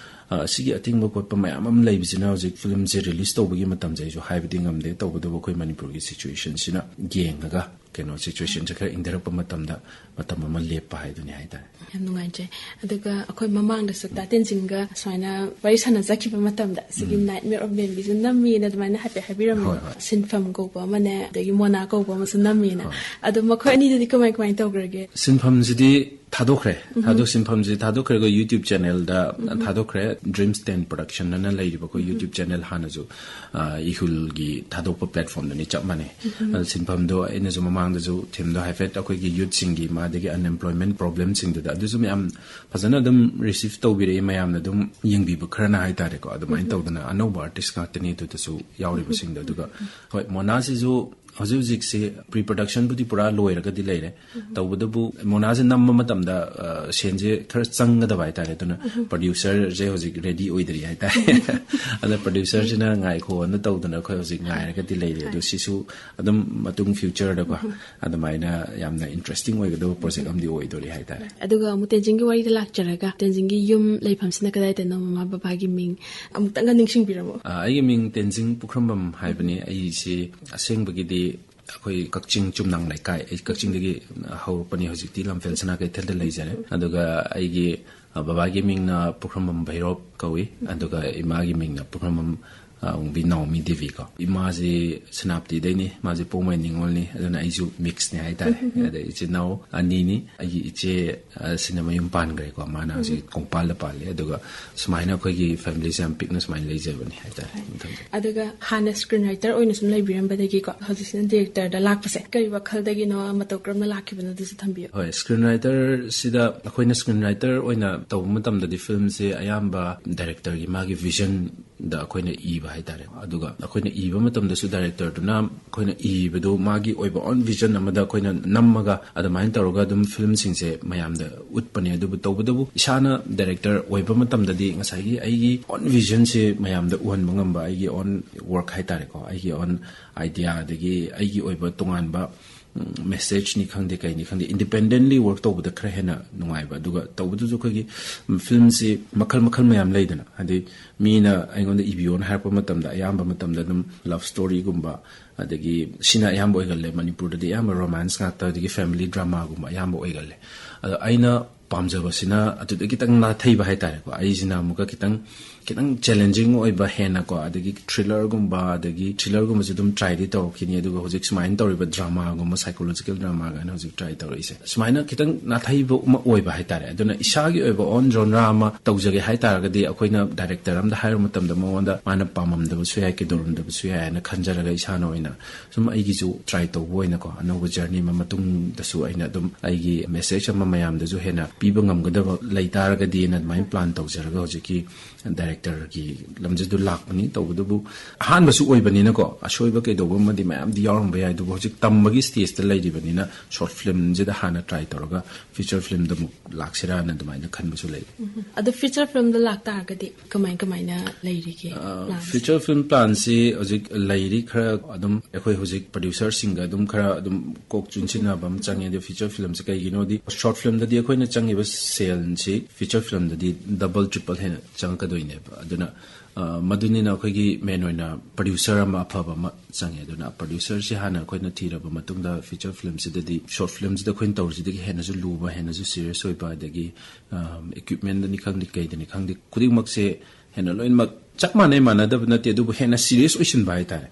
ꯑ, ꯑꯁꯤꯒꯤ ꯑꯊꯤꯡꯕ ꯈꯣꯠꯄ ꯃꯌꯥꯝ ꯑꯃ ꯂꯩꯕꯁꯤꯅ ꯍꯧꯖꯤꯛ ꯐꯤꯂꯝꯁꯦ ꯔꯤꯂꯤꯁ ꯇꯧꯕꯒꯤ ꯃꯇꯝꯁꯦ ꯑꯩꯁꯨ ꯍꯥꯏꯕꯗꯤ ꯉꯝꯗꯦ꯫ ꯇꯧꯕꯇꯕꯨ ꯑꯩꯈꯣꯏ ꯃꯅꯤꯄꯨꯔꯒꯤ ꯁꯤꯆꯨꯋꯦꯁꯟꯁꯤꯅ ꯌꯦꯡꯉꯒ, ꯀꯩꯅꯣ, ꯁꯤꯆꯨꯋꯦꯁꯟꯁꯦ ꯈꯔ ꯏꯪꯊꯔꯛꯄ ꯃꯇꯝꯗ ꯃꯇꯝ ꯑꯃ ꯂꯦꯞꯄ ꯍꯥꯏꯗꯨꯅꯤ ꯍꯥꯏꯇꯥꯔꯦ꯫ ꯌꯥꯝ ꯅꯨꯡꯉꯥꯏꯖꯩ꯫ ꯑꯗꯨꯒ ꯑꯩꯈꯣꯏ ꯃꯃꯥꯡꯗꯁꯨ ꯇꯥ ꯇꯦꯟꯖꯤꯡꯒ ꯁꯨꯃꯥꯏꯅ ꯋꯥꯔꯤ ꯁꯥꯟꯅꯖꯈꯤꯕ ꯃꯇꯝꯗ ꯁꯤꯒꯤ ꯎꯝ꯫ Nightmare of Bambiꯁꯨ ꯅꯝꯃꯤꯅ ꯑꯗꯨꯃꯥꯏꯅ ꯍꯥꯏꯐꯦꯠ ꯍꯥꯏꯕꯤꯔꯝꯃꯤ꯫ ꯍꯣꯏ, ꯍꯣꯏ꯫ ꯁꯤꯟꯐꯝ ꯀꯧꯕ ꯑꯃꯅꯦ, ꯑꯗꯒꯤ ꯃꯣꯅꯥ ꯀꯧꯕ ꯑꯃꯁꯨ ꯅꯝꯃꯤꯅ꯫ ꯍꯣꯏ꯫ ꯑꯗꯣ ꯃꯈꯣꯏ ꯑꯅꯤꯗꯨꯗꯤ ꯀꯃꯥꯏ ꯀꯃꯥꯏ ꯇꯧꯈ꯭ꯔꯒꯦ? ꯁꯤꯟꯐꯝꯁꯤꯗꯤ ꯊꯥꯗꯣꯛꯈ꯭ꯔꯦ꯫ ꯎꯝ꯫ ꯑꯗꯣ ꯁꯤꯟꯐꯝꯁꯤ ꯊꯥꯗꯣꯛꯈ꯭ꯔꯦ, ꯑꯩꯈꯣꯏ YouTube channelꯗ ꯎꯝ꯫ ꯊꯥꯗꯣꯛꯈ꯭ꯔꯦ꯫ Dreams ten Production ꯑꯅ ꯂꯩꯔꯤꯕ ꯑꯩꯈꯣꯏ ꯎꯝ꯫ YouTube channel ꯍꯥꯟꯅꯁꯨ, ꯑ, ꯏꯍꯨꯜꯒꯤ ꯊꯥꯗꯣꯛꯄ platformꯗꯨꯅꯤ, ꯆꯞ ꯃꯥꯟꯅꯩ꯫ ꯎꯝ꯫ ꯑꯗꯣ ꯁꯤꯟꯐꯝꯗꯣ ꯑꯩꯅꯁꯨ ꯃꯃꯥꯡꯗꯁꯨ themeꯗꯣ ꯍꯥꯏꯐꯦꯠ ꯑꯩꯈꯣꯏꯒꯤ youthꯁꯤꯡꯒꯤ, ꯃꯥꯗꯒꯤ unemployment problemꯁꯤꯡꯗꯨꯗ ꯑꯗꯨꯁꯨ ꯃꯌꯥꯝ ꯐꯖꯅ ꯑꯗꯨꯝ receive ꯇꯧꯕꯤꯔꯛꯏ, ꯃꯌꯥꯝꯅ ꯑꯗꯨꯝ ꯌꯦꯡꯕꯤꯕ ꯈꯔꯅ ꯍꯥꯏꯇꯥꯔꯦꯀꯣ꯫ ꯑꯗꯨꯃꯥꯏꯅ ꯎꯝ꯫ ꯇꯧꯗꯅ ꯑꯅꯧꯕ artist ꯉꯥꯛꯇꯅꯤ ꯑꯗꯨꯗꯁꯨ ꯌꯥꯎꯔꯤꯕꯁꯤꯡꯗꯣ꯫ ꯑꯗꯨꯒ ꯍꯣꯏ, ꯃꯣꯅꯥꯁꯤꯁꯨ ꯍꯧꯖꯤꯛ ꯍꯧꯖꯤꯛꯁꯤ ꯄ꯭ꯔꯤ ꯄ꯭ꯔꯗꯛꯁꯟꯕꯨꯗꯤ ꯄꯨꯔꯥ ꯂꯣꯏꯔꯒꯗꯤ ꯂꯩꯔꯦ꯫ ꯇꯧꯕꯇꯕꯨ ꯃꯣꯅꯥꯁꯦ ꯅꯝꯕ ꯃꯇꯝꯗ, ꯑ, ꯁꯦꯟꯁꯦ ꯈꯔ ꯆꯪꯒꯗꯕ ꯍꯥꯏꯇꯥꯔꯦ꯫ ꯑꯗꯨꯅ ꯄ꯭ꯔꯣꯗ꯭ꯌꯨꯁꯔꯁꯦ ꯍꯧꯖꯤꯛ ꯔꯦꯗꯤ ꯑꯣꯏꯗ꯭ꯔꯤ ꯍꯥꯏꯇꯥꯔꯦ꯫ ꯑꯗ ꯄ꯭ꯔꯣꯗ꯭ꯌꯨꯁꯔꯁꯤꯅ ꯉꯥꯏꯈꯣꯅ ꯇꯧꯗꯅ ꯑꯩꯈꯣꯏ ꯍꯧꯖꯤꯛ ꯉꯥꯏꯔꯒꯗꯤ ꯂꯩꯔꯤ꯫ ꯑꯗꯨ ꯁꯤꯁꯨ ꯑꯗꯨꯝ ꯃꯇꯨꯡ ꯐ꯭ꯌꯨꯆꯔꯗꯀꯣ ꯑꯗꯨꯃꯥꯏꯅ ꯌꯥꯝꯅ ꯏꯟꯇꯔꯦꯁꯇꯤꯡ ꯑꯣꯏꯒꯗꯕ ꯄ꯭ꯔꯣꯖꯦꯛ ꯑꯃꯗꯤ ꯑꯣꯏꯗꯣꯔꯤ ꯍꯥꯏꯇꯥꯔꯦ꯫ ꯑꯗꯨꯒ ꯑꯃꯨꯛ ꯇꯦꯟꯖꯤꯡꯒꯤ ꯋꯥꯔꯤꯗ ꯂꯥꯛꯆꯔꯒ, ꯇꯦꯟꯖꯤꯡꯒꯤ ꯌꯨꯝ ꯂꯩꯐꯝꯁꯤꯅ ꯀꯗꯥꯏꯗꯅꯣ, ꯃꯃꯥ ꯕꯕꯥꯒꯤ ꯃꯤꯡ ꯑꯃꯨꯛꯇꯪꯒ ꯅꯤꯡꯁꯤꯡꯕꯤꯔꯝꯃꯣ꯫ ꯑ, ꯑꯩꯒꯤ ꯃꯤꯡ ꯇꯦꯟꯖꯤꯡ ꯄꯨꯈ꯭ꯔꯝꯕꯝ ꯍꯥꯏꯕꯅꯤ꯫ ꯑꯩꯁꯤ ꯑꯁꯦꯡꯕꯒꯤꯗꯤ ꯑꯩꯈꯣꯏ ꯀꯛꯆꯤꯡ ꯆꯨꯝꯅꯥꯡ ꯂꯩꯀꯥꯏ, ꯑꯩ ꯀꯛꯆꯤꯡꯗꯒꯤ ꯍꯧꯔꯛꯄꯅꯤ, ꯍꯧꯖꯤꯛꯇꯤ ꯂꯝꯐꯦꯜ ꯁꯅꯥ ꯀꯩꯊꯦꯜꯗ ꯂꯩꯖꯔꯦ꯫ ꯑꯗꯨꯒ ꯑꯩꯒꯤ, ꯑ, ꯕꯕꯥꯒꯤ ꯃꯤꯡꯅ ꯄꯨꯈ꯭ꯔꯝꯕꯝ ꯚꯩꯔꯣꯞ ꯀꯧꯏ, ꯑꯗꯨꯒ ꯏꯃꯥꯒꯤ ꯃꯤꯡꯅ ꯄꯨꯈ꯭ꯔꯝꯕꯝ, ꯑ, ꯑꯣꯡꯕꯤ ꯅꯥꯎꯃꯤ ꯗꯦꯕꯤ ꯀꯣ꯫ ꯏꯃꯥꯁꯤ ꯁꯦꯅꯥꯄꯇꯤꯗꯩꯅꯤ, ꯃꯥꯁꯤ ꯄꯣꯡꯃꯩ ꯅꯤꯉꯣꯜꯅꯤ, ꯑꯗꯨꯅ ꯑꯩꯁꯨ ꯃꯤꯛꯁꯅꯦ ꯍꯥꯏꯇꯥꯔꯦ꯫ ꯑꯗꯩ ꯏꯆꯤꯟ ꯏꯅꯥꯎ ꯑꯅꯤꯅꯤ꯫ ꯑꯩꯒꯤ ꯏꯆꯦ, ꯑ, ꯁꯤꯅ ꯃꯌꯨꯝ ꯄꯥꯟꯈ꯭ꯔꯦꯀꯣ, ꯃꯥꯅ ꯍꯧꯖꯤꯛ ꯀꯣꯡꯄꯥꯜꯗ ꯄꯥꯜꯂꯤ꯫ ꯑꯗꯨꯒ ꯁꯨꯃꯥꯏꯅ ꯑꯩꯈꯣꯏꯒꯤ ꯐꯦꯃꯤꯂꯤꯁꯦ ꯌꯥꯝ ꯄꯤꯛꯅ ꯁꯨꯃꯥꯏꯅ ꯂꯩꯖꯕꯅꯤ ꯍꯥꯏꯇꯥꯔꯦ꯫ ꯑꯗꯨꯒ ꯍꯥꯟꯅ ꯁ꯭ꯀ꯭ꯔꯤꯟ ꯔꯥꯏꯇꯔ ꯑꯣꯏꯅ ꯁꯨꯝ ꯂꯩꯕꯤꯔꯝꯕꯗꯒꯤꯀꯣ, ꯍꯧꯖꯤꯛꯁꯤꯅ ꯗꯤꯔꯦꯛꯇꯔꯗ ꯂꯥꯛꯄꯁꯦ ꯀꯔꯤ ꯋꯥꯈꯜꯗꯒꯤꯅꯣ, ꯃꯇꯧ ꯀꯔꯝꯅ ꯂꯥꯛꯈꯤꯕꯅꯣ, ꯑꯗꯨꯁꯨ ꯊꯝꯕꯤꯌꯨ꯫ ꯍꯣꯏ, ꯁ꯭ꯀ꯭ꯔꯤꯟ ꯔꯥꯏꯇꯔꯁꯤꯗ ꯑꯩꯈꯣꯏꯅ ꯁ꯭ꯀ꯭ꯔꯤꯟ ꯔꯥꯏꯇꯔ ꯑꯣꯏꯅ ꯇꯧꯕ ꯃꯇꯝꯗꯗꯤ ꯐꯤꯂꯝꯁꯦ ꯑꯌꯥꯝꯕ ꯗꯥꯏꯔꯦꯛꯇꯔꯒꯤ ꯃꯥꯒꯤ ꯚꯤꯖꯟꯗ ꯑꯩꯈꯣꯏꯅ ꯏꯕ ꯍꯥꯏꯇꯥꯔꯦ꯫ ꯑꯗꯨꯒ ꯑꯩꯈꯣꯏꯅ ꯏꯕ ꯃꯇꯝꯗꯁꯨ ꯗꯥꯏꯔꯦꯛꯇꯔꯗꯨꯅ ꯑꯩꯈꯣꯏꯅ ꯏꯕꯗꯨ ꯃꯥꯒꯤ ꯑꯣꯏꯕ ꯑꯣꯟ ꯚꯤꯖꯟ ꯑꯃꯗ ꯑꯩꯈꯣꯏꯅ ꯅꯝꯃꯒ ꯑꯗꯨꯃꯥꯏꯅ ꯇꯧꯔꯒ ꯑꯗꯨꯝ ꯐꯤꯂꯝꯁꯤꯡꯁꯦ ꯃꯌꯥꯝꯗ ꯎꯠꯄꯅꯦ꯫ ꯑꯗꯨꯕꯨ ꯇꯧꯕꯇꯕꯨ ꯏꯁꯥꯅ ꯗꯥꯏꯔꯦꯛꯇꯔ ꯑꯣꯏꯕ ꯃꯇꯝꯗꯗꯤ ꯉꯁꯥꯏꯒꯤ ꯑꯩꯒꯤ ꯑꯣꯟ ꯚꯤꯖꯟꯁꯦ ꯃꯌꯥꯝꯗ ꯎꯍꯟꯕ ꯉꯝꯕ, ꯑꯩꯒꯤ ꯑꯣꯟ ꯋꯥꯔꯛ ꯍꯥꯏꯇꯥꯔꯦꯀꯣ, ꯑꯩꯒꯤ ꯑꯣꯟ ꯑꯥꯏꯗꯤꯌꯥ, ꯑꯗꯒꯤ ꯑꯩꯒꯤ ꯑꯣꯏꯕ ꯇꯣꯉꯥꯟꯕ ꯃꯦꯁꯦꯖꯅꯤ ꯈꯪꯗꯦ, ꯀꯩꯅꯤ ꯈꯪꯗꯦ, ꯏꯟꯗꯤꯄꯦꯟꯗꯦꯟꯂꯤ ꯋꯥꯔꯛ ꯇꯧꯕꯗ ꯈꯔ ꯍꯦꯟꯅ ꯅꯨꯡꯉꯥꯏꯕ꯫ ꯑꯗꯨꯒ ꯇꯧꯕꯗꯁꯨ ꯑꯩꯈꯣꯏꯒꯤ ꯐꯤꯂꯝꯁꯤ ꯃꯈꯜ ꯃꯈꯜ ꯃꯌꯥꯝ ꯂꯩꯗꯅ, ꯍꯥꯏꯗꯤ ꯃꯤꯅ ꯑꯩꯉꯣꯟꯗ ꯏꯕꯤꯌꯣꯅ ꯍꯥꯏꯔꯛꯄ ꯃꯇꯝꯗ ꯑꯌꯥꯝꯕ ꯃꯇꯝꯗ ꯑꯗꯨꯝ ꯂꯞ ꯁ꯭ꯇꯣꯔꯤꯒꯨꯝꯕ, ꯑꯗꯒꯤ ꯁꯤꯅ ꯑꯌꯥꯝꯕ ꯑꯣꯏꯒꯜꯂꯦ꯫ ꯃꯅꯤꯄꯨꯔꯗꯗꯤ ꯑꯌꯥꯝꯕ ꯔꯣꯃꯥꯟꯁ ꯉꯥꯛꯇ, ꯑꯗꯒꯤ ꯐꯦꯃꯤꯂꯤ ꯗ꯭ꯔꯃꯥꯒꯨꯝꯕ ꯑꯌꯥꯝꯕ ꯑꯣꯏꯒꯜꯂꯦ꯫ ꯑꯗꯣ ꯑꯩꯅ ꯄꯥꯝꯖꯕꯁꯤꯅ ꯑꯗꯨꯗ ꯈꯤꯇꯪ ꯅꯥꯊꯩꯕ ꯍꯥꯏꯇꯥꯔꯦꯀꯣ꯫ ꯑꯩꯁꯤꯅ ꯑꯃꯨꯛꯀ ꯈꯤꯇꯪ, ꯈꯤꯇꯪ ꯆꯦꯂꯦꯟꯖꯤꯡ ꯑꯣꯏꯕ ꯍꯦꯟꯅꯀꯣ, ꯑꯗꯒꯤ ꯊ꯭ꯔꯤꯂꯔꯒꯨꯝꯕ, ꯑꯗꯒꯤ ꯊ꯭ꯔꯤꯂꯔꯒꯨꯝꯕꯁꯨ ꯑꯗꯨꯝ ꯇ꯭ꯔꯥꯏꯗꯤ ꯇꯧꯔꯛꯈꯤꯅꯤ꯫ ꯑꯗꯨꯒ ꯍꯧꯖꯤꯛ ꯁꯨꯃꯥꯏꯅ ꯇꯧꯔꯤꯕ ꯗ꯭ꯔꯃꯥꯒꯨꯝꯕ, ꯁꯥꯏꯀꯣꯂꯣꯖꯤꯀꯦꯜ ꯗ꯭ꯔꯃꯥꯒꯥꯏꯅ ꯍꯧꯖꯤꯛ ꯇ꯭ꯔꯥꯏ ꯇꯧꯔꯛꯏꯁꯦ, ꯁꯨꯃꯥꯏꯅ ꯈꯤꯇꯪ ꯅꯥꯊꯩꯕ ꯑꯃ ꯑꯣꯏꯕ ꯍꯥꯏꯇꯥꯔꯦ꯫ ꯑꯗꯨꯅ ꯏꯁꯥꯒꯤ ꯑꯣꯏꯕ ꯑꯣꯟ ꯖꯣꯟꯔꯥ ꯑꯃ ꯇꯧꯖꯒꯦ ꯍꯥꯏꯇꯥꯔꯒꯗꯤ, ꯑꯩꯈꯣꯏꯅ ꯗꯥꯏꯔꯦꯛꯇꯔ ꯑꯃꯗ ꯍꯥꯏꯔꯨꯕ ꯃꯇꯝꯗ ꯃꯉꯣꯟꯗ ꯃꯥꯅ ꯄꯥꯝꯃꯝꯗꯕꯁꯨ ꯌꯥꯏ, ꯀꯩꯗꯧꯔꯝꯗꯕꯁꯨ ꯌꯥꯏ ꯍꯥꯏꯅ ꯈꯟꯖꯔꯒ, ꯏꯁꯥꯅ ꯑꯣꯏꯅ ꯁꯨꯝ ꯑꯩꯒꯤꯁꯨ ꯇ꯭ꯔꯥꯏ ꯇꯧꯕ ꯑꯣꯏꯅꯀꯣ, ꯑꯅꯧꯕ ꯖꯔꯅꯤ ꯑꯃ ꯃꯇꯨꯡꯗꯁꯨ ꯑꯩꯅ ꯑꯗꯨꯝ ꯑꯩꯒꯤ ꯃꯦꯁꯦꯖ ꯑꯃ ꯃꯌꯥꯝꯗꯁꯨ ꯍꯦꯟꯅ ꯄꯤꯕ ꯉꯝꯒꯗꯕ ꯂꯩ ꯇꯥꯔꯒꯗꯤꯅ ꯑꯗꯨꯃꯥꯏꯅ ꯄ꯭ꯂꯥꯟ ꯇꯧꯖꯔꯒ ꯍꯧꯖꯤꯛꯀꯤ ꯗꯥꯏꯔꯦꯛꯇꯔꯒꯤ ꯂꯝꯁꯤꯗ ꯂꯥꯛꯄꯅꯤ꯫ ꯇꯧꯕꯗꯕꯨ ꯑꯍꯥꯟꯕꯁꯨ ꯑꯣꯏꯕꯅꯤꯅꯀꯣ, ꯑꯁꯣꯏꯕ ꯀꯩꯗꯧꯕ ꯑꯃꯗꯤ ꯃꯌꯥꯝꯗꯤ ꯌꯥꯎꯔꯝꯕ ꯌꯥꯏ, ꯑꯗꯨꯕꯨ ꯍꯧꯖꯤꯛ ꯇꯝꯕꯒꯤ ꯁ꯭ꯇꯦꯖꯇ ꯂꯩꯔꯤꯕꯅꯤꯅ ꯁꯣꯔꯠ ꯐꯤꯂꯝꯁꯤꯗ ꯍꯥꯟꯅ ꯇ꯭ꯔꯥꯏ ꯇꯧꯔꯒ ꯐꯤꯆꯔ ꯐꯤꯂꯝꯗ ꯑꯃꯨꯛ ꯂꯥꯛꯁꯤꯔꯥꯅ ꯑꯗꯨꯃꯥꯏꯅ ꯈꯟꯕꯁꯨ ꯂꯩ꯫ ꯑꯗꯣ ꯐꯤꯆꯔ ꯐꯤꯂꯝꯗ ꯂꯥꯛꯇꯥꯔꯒꯗꯤ ꯀꯃꯥꯏ ꯀꯃꯥꯏꯅ ꯂꯩꯔꯤꯒꯦ plan? ꯐꯤꯆꯔ ꯐꯤꯂꯝ ꯄ꯭ꯂꯥꯟꯁꯤ ꯍꯧꯖꯤꯛ ꯂꯩꯔꯤ꯫ ꯈꯔ ꯑꯗꯨꯝ ꯑꯩꯈꯣꯏ ꯍꯧꯖꯤꯛ ꯄ꯭ꯔꯗ꯭ꯌꯨꯁꯔꯁꯤꯡꯒ ꯑꯗꯨꯝ ꯈꯔ ꯑꯗꯨꯝ ꯀꯣꯛ ꯆꯨꯟꯁꯤꯟꯅꯕ ꯑꯃ ꯆꯪꯉꯦ꯫ ꯑꯗꯣ ꯐꯤꯆꯔ ꯐꯤꯂꯝꯁꯦ ꯀꯩꯒꯤꯅꯣꯗꯤ, ꯁꯣꯔꯠ ꯐꯤꯂꯝꯗꯗꯤ ꯑꯩꯈꯣꯏꯅ ꯆꯪꯉꯤꯕ ꯁꯦꯜꯁꯤ ꯐꯤꯆꯔ ꯐꯤꯂꯝꯗꯗꯤ ꯗꯕꯜ ꯇ꯭ꯔꯤꯄꯜ ꯍꯦꯟꯅ ꯆꯪꯉꯛꯀꯗꯣꯏꯅꯦꯕ꯫ ꯑꯗꯨꯅ ꯑ, ꯃꯗꯨꯅꯤꯅ ꯑꯩꯈꯣꯏꯒꯤ ꯃꯦꯟ ꯑꯣꯏꯅ ꯄ꯭ꯔꯗ꯭ꯌꯨꯁꯔ ꯑꯃ ꯑꯐꯕ ꯑꯃ ꯆꯪꯉꯦ꯫ ꯑꯗꯨꯅ ꯄ꯭ꯔꯗ꯭ꯌꯨꯁꯔꯁꯤ ꯍꯥꯟꯅ ꯑꯩꯈꯣꯏꯅ ꯊꯤꯔꯕ ꯃꯇꯨꯡꯗ ꯐꯤꯆꯔ ꯐꯤꯂꯝꯁꯤꯗꯗꯤ, ꯁꯣꯔꯠ ꯐꯤꯂꯝꯁꯤꯗ ꯑꯩꯈꯣꯏꯅ ꯇꯧꯔꯤꯁꯤꯗꯒꯤ ꯍꯦꯟꯅꯁꯨ ꯂꯨꯕ, ꯍꯦꯟꯅꯁꯨ ꯁꯤꯔꯤꯌꯁ ꯑꯣꯏꯕ, ꯑꯗꯒꯤ ꯏꯀ꯭ꯋꯤꯞꯃꯦꯟꯗꯅꯤ ꯈꯪꯗꯦ, ꯀꯩꯗꯅꯤ ꯈꯪꯗꯦ, ꯈꯨꯗꯤꯡꯃꯛꯁꯦ ꯍꯦꯟꯅ ꯂꯣꯏꯅꯃꯛ ꯆꯞ ꯃꯥꯟꯅꯩ, ꯃꯥꯟꯅꯗꯕ ꯅꯠꯇꯦ, ꯑꯗꯨꯕꯨ ꯍꯦꯟꯅ ꯁꯤꯔꯤꯌꯁ ꯑꯣꯏꯁꯤꯟꯕ ꯍꯥꯏꯇꯥꯔꯦ꯫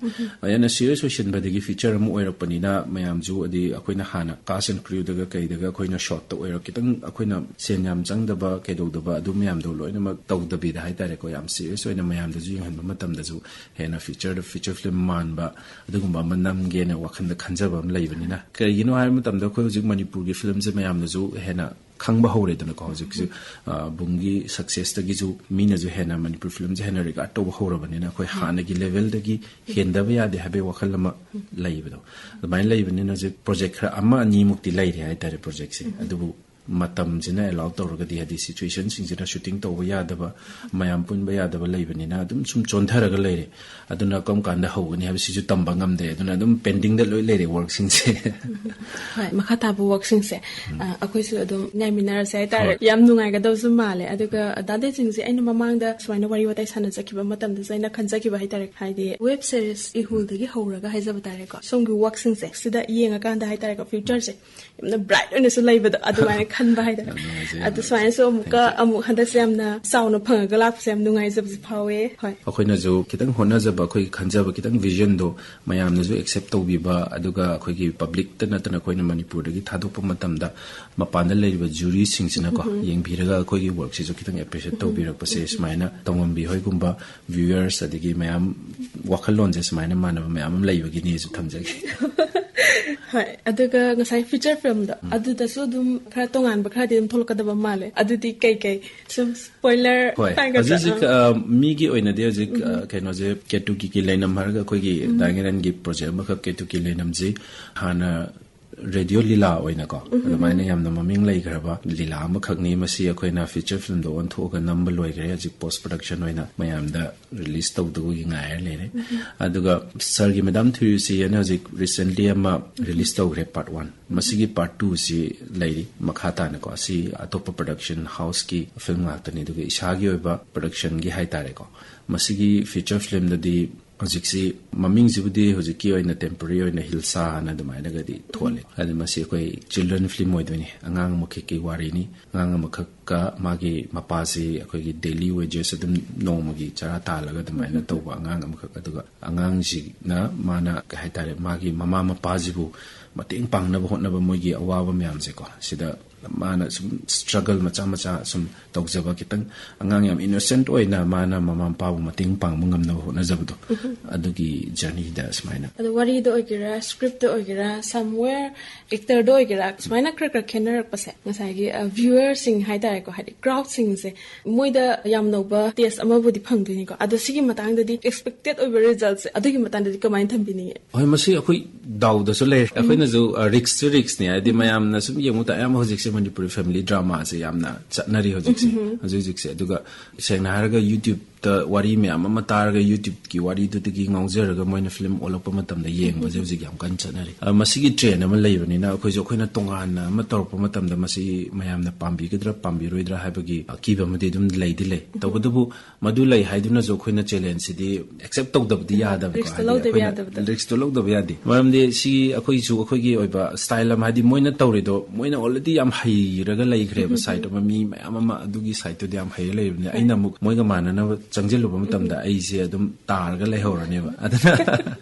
ꯍꯦꯟꯅ ꯁꯤꯔꯤꯌꯁ ꯑꯣꯏꯁꯤꯟꯕꯗꯒꯤ ꯐꯤꯆꯔ ꯑꯃ ꯑꯣꯏꯔꯛꯄꯅꯤꯅ ꯃꯌꯥꯝꯁꯨ, ꯑꯗꯤ ꯑꯩꯈꯣꯏꯅ ꯍꯥꯟꯅ ꯀꯥꯁ ꯑꯦꯟ ꯀ꯭ꯔꯤꯌꯨꯗꯒ ꯀꯩꯗꯒ ꯑꯩꯈꯣꯏꯅ ꯁꯣꯠꯇ ꯑꯣꯏꯔꯣ, ꯈꯤꯇꯪ ꯑꯩꯈꯣꯏꯅ ꯁꯦꯟ ꯌꯥꯝ ꯆꯪꯗꯕ ꯀꯩꯗꯧꯗꯕ ꯑꯗꯨ ꯃꯌꯥꯝꯗꯣ ꯂꯣꯏꯅꯃꯛ ꯇꯧꯗꯕꯤꯗ ꯍꯥꯏꯇꯥꯔꯦꯀꯣ, ꯌꯥꯝ ꯁꯤꯔꯤꯌꯁ ꯑꯣꯏꯅ ꯃꯌꯥꯝꯗꯁꯨ ꯌꯦꯡꯍꯟꯕ ꯃꯇꯝꯗꯁꯨ ꯍꯦꯟꯅ ꯐꯤꯆꯔꯗ, ꯐꯤꯆꯔ ꯐꯤꯂꯝ ꯃꯥꯟꯕ ꯑꯗꯨꯒꯨꯝꯕ ꯑꯃ ꯅꯝꯒꯦꯅ ꯋꯥꯈꯜꯗ ꯈꯟꯖꯕ ꯑꯃ ꯂꯩꯕꯅꯤꯅ꯫ ꯀꯔꯤꯒꯤꯅꯣ ꯍꯥꯏꯕ ꯃꯇꯝꯗ ꯑꯩꯈꯣꯏ ꯍꯧꯖꯤꯛ ꯃꯅꯤꯄꯨꯔꯒꯤ ꯐꯤꯂꯝꯁꯦ ꯃꯌꯥꯝꯅꯁꯨ ꯍꯦꯟꯅ ꯈꯪꯕ ꯍꯧꯔꯦꯗꯅꯀꯣ꯫ ꯍꯧꯖꯤꯛꯁꯨ, ꯑ, ꯕꯨꯡꯒꯤ ꯁꯛꯁꯦꯁꯇꯒꯤꯁꯨ ꯃꯤꯅꯁꯨ ꯍꯦꯟꯅ ꯃꯅꯤꯄꯨꯔ ꯐꯤꯂꯝꯁꯦ ꯍꯦꯟꯅ ꯔꯤꯒꯥꯔꯗ ꯇꯧꯕ ꯍꯧꯔꯕꯅꯤꯅ ꯑꯩꯈꯣꯏ ꯍꯥꯟꯅꯒꯤ ꯂꯦꯚꯦꯜꯗꯒꯤ ꯍꯦꯟꯗꯕ ꯌꯥꯗꯦ ꯍꯥꯏꯕꯒꯤ ꯋꯥꯈꯜ ꯑꯃ ꯂꯩꯕꯗꯣ꯫ ꯑꯗꯨꯃꯥꯏꯅ ꯂꯩꯕꯅꯤꯅ ꯍꯧꯖꯤꯛ ꯄ꯭ꯔꯣꯖꯦꯛ ꯈꯔ ꯑꯃ ꯑꯅꯤꯃꯨꯛꯇꯤ ꯂꯩꯔꯤ ꯍꯥꯏꯇꯥꯔꯦ ꯄ꯭ꯔꯣꯖꯦꯛꯁꯦ꯫ ꯑꯗꯨꯕꯨ ꯃꯇꯝꯁꯤꯅ ꯑꯦꯂꯥꯎ ꯇꯧꯔꯒꯗꯤ, ꯍꯥꯏꯗꯤ ꯁꯤꯆꯨꯋꯦꯁꯟꯁꯤꯡꯁꯤꯅ ꯁꯨꯇꯤꯡ ꯇꯧꯕ ꯌꯥꯗꯕ, ꯃꯌꯥꯝ ꯄꯨꯟꯕ ꯌꯥꯗꯕ ꯂꯩꯕꯅꯤꯅ ꯑꯗꯨꯝ ꯁꯨꯝ ꯆꯣꯟꯊꯔꯒ ꯂꯩꯔꯦ꯫ ꯑꯗꯨꯅ ꯀꯔꯝ ꯀꯥꯟꯗ ꯍꯧꯒꯅꯤ ꯍꯥꯏꯕꯁꯤꯁꯨ ꯇꯝꯕ ꯉꯝꯗꯦ꯫ ꯑꯗꯨꯅ ꯑꯗꯨꯝ ꯄꯦꯟꯗꯤꯡꯗ ꯂꯣꯏ ꯂꯩꯔꯦ ꯋꯥꯔꯛꯁꯤꯡꯁꯦ꯫ ꯍꯣꯏ, ꯃꯈꯥ ꯇꯥꯕ ꯋꯥꯔꯛꯁꯤꯡꯁꯦ, ꯑ, ꯑꯩꯈꯣꯏꯁꯨ ꯑꯗꯨꯝ ꯉꯥꯏꯃꯤꯟꯅꯔꯁꯦ ꯍꯥꯏꯇꯥꯔꯦ꯫ ꯍꯣꯏ꯫ ꯌꯥꯝ ꯅꯨꯡꯉꯥꯏꯒꯗꯕꯁꯨ ꯃꯥꯜꯂꯦ꯫ ꯑꯗꯨꯒ ꯗꯥ ꯗꯦꯖꯤꯡꯁꯦ ꯑꯩꯅ ꯃꯃꯥꯡꯗ ꯁꯨꯃꯥꯏꯅ ꯋꯥꯔꯤ ꯋꯥꯇꯥꯏ ꯁꯥꯟꯅꯖꯈꯤꯕ ꯃꯇꯝꯗꯁꯨ ꯑꯩꯅ ꯈꯟꯖꯈꯤꯕ ꯍꯥꯏꯇꯥꯔꯦ, ꯍꯥꯏꯗꯤ ꯋꯦꯕ ꯁꯤꯔꯤꯁ ꯏꯍꯨꯜꯗꯒꯤ ꯍꯧꯔꯒ ꯍꯥꯏꯖꯕ ꯇꯥꯔꯦꯀꯣ, ꯁꯣꯝꯒꯤ ꯋꯥꯔꯛꯁꯤꯡꯁꯦ ꯁꯤꯗ ꯌꯦꯡꯉꯀꯥꯟꯗ ꯍꯥꯏꯇꯥꯔꯦꯀꯣ, ꯐ꯭ꯌꯨꯆꯔꯁꯦ ꯌꯥꯝꯅ ꯕ꯭ꯔꯥꯏꯠ ꯑꯣꯏꯅꯁꯨ ꯂꯩꯕꯗꯣ ꯑꯗꯨꯃꯥꯏꯅ ꯈꯟꯕ ꯍꯥꯏꯇꯥꯔꯦ꯫ ꯌꯥꯝ ꯅꯨꯡꯉꯥꯏꯖꯩ, ꯌꯥꯝ ꯑꯗꯨ ꯁꯨꯃꯥꯏꯅꯁꯨ ꯅꯨꯡꯉꯥꯏꯖꯩ꯫ ꯑꯃꯨꯛꯀ Thank you. ꯑꯃꯨꯛ ꯍꯟꯗꯛꯁꯦ ꯌꯥꯝꯅ ꯆꯥꯎꯅ ꯐꯪꯉꯒ ꯂꯥꯛꯄꯁꯦ ꯌꯥꯝ ꯅꯨꯡꯉꯥꯏꯖꯕꯁꯨ ꯐꯥꯎꯋꯦ꯫ ꯍꯣꯏ꯫ ꯑꯩꯈꯣꯏꯅꯁꯨ ꯈꯤꯇꯪ ꯍꯣꯠꯅꯖꯕ, ꯑꯩꯈꯣꯏꯒꯤ ꯈꯟꯖꯕ ꯈꯤꯇꯪ ꯚꯤꯖꯟꯗꯣ ꯃꯌꯥꯝꯅꯁꯨ ꯑꯦꯛꯁꯦꯞ ꯇꯧꯕꯤꯕ, ꯑꯗꯨꯒ ꯑꯩꯈꯣꯏꯒꯤ ꯄꯕ꯭ꯂꯤꯛꯇ ꯅꯠꯇꯅ ꯑꯩꯈꯣꯏꯅ ꯃꯅꯤꯄꯨꯔꯗꯒꯤ ꯊꯥꯗꯣꯛꯄ ꯃꯇꯝꯗ ꯃꯄꯥꯟꯗ ꯂꯩꯔꯤꯕ ꯖꯨꯔꯤꯁꯤꯡꯁꯤꯅꯀꯣ, ꯌꯦꯡꯕꯤꯔꯒ ꯑꯩꯈꯣꯏꯒꯤ ꯋꯥꯔꯛꯁꯤꯁꯨ ꯈꯤꯇꯪ ꯑꯦꯄ꯭ꯔꯤꯁꯤꯌꯦꯠ ꯇꯧꯕꯤꯔꯛꯄꯁꯦ, ꯁꯨꯃꯥꯏꯅ ꯇꯧꯉꯝꯕꯤ ꯍꯣꯏꯒꯨꯝꯕ ꯚ꯭ꯌꯨꯋꯔꯁ, ꯑꯗꯒꯤ ꯃꯌꯥꯝ ꯋꯥꯈꯜꯂꯣꯟꯁꯦ ꯁꯨꯃꯥꯏꯅ ꯃꯥꯟꯅꯕ ꯃꯌꯥꯝ ꯑꯃ ꯂꯩꯕꯒꯤꯅꯦꯁꯨ ꯊꯝꯖꯒꯦ꯫ ꯍꯣꯏ, ꯑꯗꯨꯒ ꯉꯁꯥꯏ ꯐꯤꯆꯔ ꯐꯤꯂꯝꯗꯣ, ꯑꯗꯨꯗꯁꯨ ꯑꯗꯨꯝ ꯈꯔ ꯇꯣꯉꯥꯟꯕ ꯈꯔꯗꯤ ꯑꯗꯨꯝ ꯊꯣꯛꯂꯛꯀꯗꯕ ꯃꯥꯜꯂꯦ꯫ ꯑꯗꯨꯗꯤ ꯀꯩꯀꯩ, ꯁꯨꯝ ꯁ꯭ꯄꯣꯏꯂꯔ ꯍꯣꯏ, ꯍꯥꯏꯒꯗ꯭ꯔꯥ? ꯍꯧꯖꯤꯛ ꯍꯧꯖꯤꯛ ꯑ, ꯃꯤꯒꯤ ꯑꯣꯏꯅꯗꯤ ꯍꯧꯖꯤꯛ ꯑ, ꯀꯩꯅꯣꯁꯦ, ꯀꯦꯇꯨꯀꯤ ꯀꯤ ꯂꯩꯅꯝ ꯍꯥꯏꯔꯒ ꯑꯩꯈꯣꯏꯒꯤ ꯗꯥꯏꯉꯔꯦꯟꯒꯤ ꯄ꯭ꯔꯣꯖꯦꯛ ꯑꯃꯈꯛ, ꯀꯦꯇꯨꯀꯤ ꯂꯩꯅꯝꯁꯤ ꯍꯥꯟꯅ ꯔꯦꯗꯤꯑꯣ ꯂꯤꯂꯥ ꯑꯣꯏꯅꯀꯣ, ꯑꯗꯨꯃꯥꯏꯅ ꯌꯥꯝꯅ ꯃꯃꯤꯡ ꯂꯩꯈ꯭ꯔꯕ ꯂꯤꯂꯥ ꯑꯃꯈꯛꯅꯤ꯫ ꯃꯁꯤ ꯑꯩꯈꯣꯏꯅ ꯐꯤꯆꯔ ꯐꯤꯂꯝꯗ ꯑꯣꯟꯊꯣꯛꯑꯒ ꯅꯝꯕ ꯂꯣꯏꯈ꯭ꯔꯦ꯫ ꯍꯧꯖꯤꯛ ꯄꯣꯁ ꯄ꯭ꯔꯗꯛꯁꯟ ꯑꯣꯏꯅ ꯃꯌꯥꯝꯗ ꯔꯤꯂꯤꯁ ꯇꯧꯗꯧꯕꯒꯤ ꯉꯥꯏꯔ ꯂꯩꯔꯦ꯫ ꯑꯗꯨꯒ ꯁꯥꯔꯒꯤ ꯃꯦꯗꯥꯝ ꯊꯨꯏꯔꯨꯁꯤ ꯍꯥꯏꯅ ꯍꯧꯖꯤꯛ ꯔꯤꯁꯦꯟꯠꯂꯤ ꯑꯃ ꯔꯤꯂꯤꯁ ꯇꯧꯈ꯭ꯔꯦ, ꯄꯥꯔꯠ ꯋꯥꯟ꯫ ꯃꯁꯤꯒꯤ ꯄꯥꯔꯠ ꯇꯨꯁꯤ ꯂꯩꯔꯤ ꯃꯈꯥ ꯇꯥꯅꯀꯣ꯫ ꯑꯁꯤ ꯑꯇꯣꯞꯄ ꯄ꯭ꯔꯗꯛꯁꯟ ꯍꯥꯎꯁꯀꯤ ꯐꯤꯂꯝ ꯉꯥꯛꯇꯅꯤ, ꯑꯗꯨꯒ ꯏꯁꯥꯒꯤ ꯑꯣꯏꯕ ꯄ꯭ꯔꯗꯛꯁꯟꯒꯤ ꯍꯥꯏꯇꯥꯔꯦꯀꯣ꯫ ꯃꯁꯤꯒꯤ ꯐꯤꯆꯔ ꯐꯤꯂꯝꯗꯗꯤ ꯍꯧꯖꯤꯛꯁꯤ ꯃꯃꯤꯡꯁꯤꯕꯨꯗꯤ ꯍꯧꯖꯤꯛꯀꯤ ꯑꯣꯏꯅ ꯇꯦꯝꯄꯔꯔꯤ ꯑꯣꯏꯅ ꯍꯤꯜꯁꯥ ꯍꯥꯏꯅ ꯑꯗꯨꯃꯥꯏꯅꯒꯗꯤ ꯊꯣꯜꯂꯤ꯫ ꯑꯗꯨ ꯃꯁꯤ ꯑꯩꯈꯣꯏ ꯆꯤꯜꯗ꯭ꯔꯟ ꯐꯤꯂꯝ ꯑꯣꯏꯗꯣꯏꯅꯤ, ꯑꯉꯥꯡ ꯑꯃꯈꯛꯀꯤ ꯋꯥꯔꯤꯅꯤ꯫ ꯑꯉꯥꯡ ꯑꯃꯈꯛꯀ ꯃꯥꯒꯤ ꯃꯄꯥꯁꯤ ꯑꯩꯈꯣꯏꯒꯤ ꯗꯦꯂꯤ ꯋꯦꯖꯦꯁ, ꯑꯗꯨꯝ ꯅꯣꯡꯃꯒꯤ ꯆꯔꯥ ꯇꯥꯜꯂꯒ ꯑꯗꯨꯃꯥꯏꯅ ꯇꯧꯕ ꯑꯉꯥꯡ ꯑꯃꯈꯛ, ꯑꯗꯨꯒ ꯑꯉꯥꯡꯁꯤꯅ ꯃꯥꯅ ꯀꯩ ꯍꯥꯏꯇꯥꯔꯦ, ꯃꯥꯒꯤ ꯃꯃꯥ ꯃꯄꯥꯁꯤꯕꯨ ꯃꯇꯦꯡ ꯄꯥꯡꯅꯕ ꯍꯣꯠꯅꯕ, ꯃꯣꯏꯒꯤ ꯑꯋꯥꯕ ꯃꯌꯥꯝꯁꯦꯀꯣ, ꯁꯤꯗ ꯃꯥꯅ ꯁꯨꯝ ꯁ꯭ꯇ꯭ꯔꯒꯜ ꯃꯆꯥ ꯃꯆꯥ ꯁꯨꯝ ꯇꯧꯖꯕ, ꯈꯤꯇꯪ ꯑꯉꯥꯡ ꯌꯥꯝ ꯏꯅꯣꯁꯦꯟꯠ ꯑꯣꯏꯅ ꯃꯥꯅ ꯃꯃꯥ ꯃꯄꯥꯕꯨ ꯃꯇꯦꯡ ꯄꯥꯡꯕ ꯉꯝꯅꯕ ꯍꯣꯠꯅꯖꯕꯗꯣ, ꯑꯗꯨꯒꯤ ꯖꯔꯅꯤꯗ ꯁꯨꯃꯥꯏꯅ꯫ ꯑꯗꯣ ꯋꯥꯔꯤꯗ ꯑꯣꯏꯒꯦꯔꯥ, ꯁ꯭ꯀ꯭ꯔꯤꯞꯇ ꯑꯣꯏꯒꯦꯔꯥ, ꯁꯝꯋꯦꯌꯔ ꯑꯦꯛꯇꯔꯗ ꯑꯣꯏꯒꯦꯔꯥ, ꯁꯨꯃꯥꯏꯅ ꯈꯔ ꯈꯔ ꯈꯦꯠꯅꯔꯛꯄꯁꯦ ꯉꯁꯥꯏꯒꯤ ꯚ꯭ꯌꯨꯋꯔꯁꯤꯡ ꯍꯥꯏꯇꯥꯔꯦꯀꯣ, ꯍꯥꯏꯗꯤ ꯀ꯭ꯔꯥꯎꯗꯁꯤꯡꯁꯦ, ꯃꯣꯏꯗ ꯌꯥꯝ ꯅꯧꯕ ꯇꯦꯁ ꯑꯃꯕꯨꯗꯤ ꯐꯪꯗꯣꯏꯅꯤꯀꯣ꯫ ꯑꯗꯣ ꯁꯤꯒꯤ ꯃꯇꯥꯡꯗꯗꯤ, ꯑꯦꯛꯁꯄꯦꯛꯇꯦꯠ ꯑꯣꯏꯕ ꯔꯤꯖꯜꯠꯁꯦ ꯑꯗꯨꯒꯤ ꯃꯇꯥꯡꯗꯗꯤ ꯀꯃꯥꯏꯅ ꯊꯝꯕꯤꯅꯤꯡꯉꯤ? ꯍꯣꯏ, ꯃꯁꯤ ꯑꯩꯈꯣꯏ ꯗꯥꯎꯗꯁꯨ ꯂꯩꯔꯦ꯫ ꯑꯩꯈꯣꯏꯅꯁꯨ, ꯑ, ꯔꯤꯛꯁꯁꯨ ꯔꯤꯛꯁꯅꯦ꯫ ꯍꯥꯏꯗꯤ ꯃꯌꯥꯝꯅ ꯁꯨꯝ ꯌꯦꯡꯉꯨ ꯇꯥꯔꯦ, ꯑꯌꯥꯝꯕ ꯍꯧꯖꯤꯛꯁꯦ ꯃꯅꯤꯄꯨꯔꯤ ꯐꯦꯃꯤꯂꯤ ꯗ꯭ꯔꯃꯥꯁꯦ ꯌꯥꯝꯅ ꯆꯠꯅꯔꯤ ꯍꯧꯖꯤꯛꯁꯦ, ꯍꯧꯖꯤꯛ ꯍꯧꯖꯤꯛꯁꯦ꯫ ꯑꯗꯨꯒ ꯁꯦꯡꯅ ꯍꯥꯏꯔꯒ YouTubeꯇ ꯋꯥꯔꯤ ꯃꯌꯥꯝ ꯑꯃ ꯇꯥꯔꯒ YouTubeꯀꯤ ꯋꯥꯔꯤꯗꯨꯗꯒꯤ ꯉꯥꯎꯖꯔꯒ ꯃꯣꯏꯅ ꯐꯤꯂꯝ ꯑꯣꯜꯂꯛꯄ ꯃꯇꯝꯗ ꯌꯦꯡꯕꯁꯦ ꯍꯧꯖꯤꯛ ꯌꯥꯝ ꯀꯟꯅ ꯆꯠꯅꯔꯤ꯫ ꯑ, ꯃꯁꯤꯒꯤ ꯇ꯭ꯔꯦꯟ ꯑꯃ ꯂꯩꯕꯅꯤꯅ ꯑꯩꯈꯣꯏꯁꯨ, ꯑꯩꯈꯣꯏꯅ ꯇꯣꯉꯥꯟꯅ ꯑꯃ ꯇꯧꯔꯛꯄ ꯃꯇꯝꯗ ꯃꯁꯤ ꯃꯌꯥꯝꯅ ꯄꯥꯝꯕꯤꯒꯗ꯭ꯔꯥ ꯄꯥꯝꯕꯤꯔꯣꯏꯗ꯭ꯔꯥ ꯍꯥꯏꯕꯒꯤ ꯑꯀꯤꯕ ꯑꯃꯗꯤ ꯑꯗꯨꯝ ꯂꯩꯗꯤ ꯂꯩ꯫ ꯇꯧꯕꯇꯕꯨ ꯃꯗꯨ ꯂꯩ ꯍꯥꯏꯗꯨꯅꯁꯨ ꯑꯩꯈꯣꯏꯅ ꯆꯦꯂꯦꯟꯖꯁꯤꯗꯤ ꯑꯦꯛꯁꯦꯞ ꯇꯧꯗꯕꯗꯤ ꯌꯥꯗꯕꯀꯣ꯫ ꯔꯤꯛꯁꯇꯣ ꯍꯥꯏꯗꯤ ꯂꯧꯗꯕ ꯑꯩꯈꯣꯏꯅ ꯌꯥꯗꯕꯗꯣ꯫ ꯔꯤꯛꯁꯇꯣ ꯂꯧꯗꯕ ꯌꯥꯗꯦ꯫ ꯃꯔꯝꯗꯤ ꯁꯤ ꯑꯩꯈꯣꯏꯁꯨ ꯑꯩꯈꯣꯏꯒꯤ ꯑꯣꯏꯕ ꯁ꯭ꯇꯥꯏꯜ ꯑꯃ, ꯍꯥꯏꯗꯤ ꯃꯣꯏꯅ ꯇꯧꯔꯤꯗꯣ, ꯃꯣꯏꯅ already ꯌꯥꯝ ꯍꯩꯔꯒ ꯂꯩꯈ꯭ꯔꯦꯕ ꯁꯥꯏꯠ ꯑꯃ, ꯃꯤ ꯃꯌꯥꯝ ꯑꯃ ꯑꯗꯨꯒꯤ ꯁꯥꯏꯠꯇꯨꯗꯤ ꯌꯥꯝ ꯍꯩꯔ ꯂꯩꯕꯅꯤ, ꯑꯩꯅ ꯑꯃꯨꯛ ꯃꯣꯏꯒ ꯃꯥꯟꯅꯅꯕ ꯆꯪꯁꯤꯜꯂꯨꯕ ꯃꯇꯝꯗ ꯑꯩꯁꯦ ꯑꯗꯨꯝ ꯇꯥꯔꯒ ꯂꯩꯍꯧꯔꯅꯦꯕ꯫ ꯑꯗꯨꯅ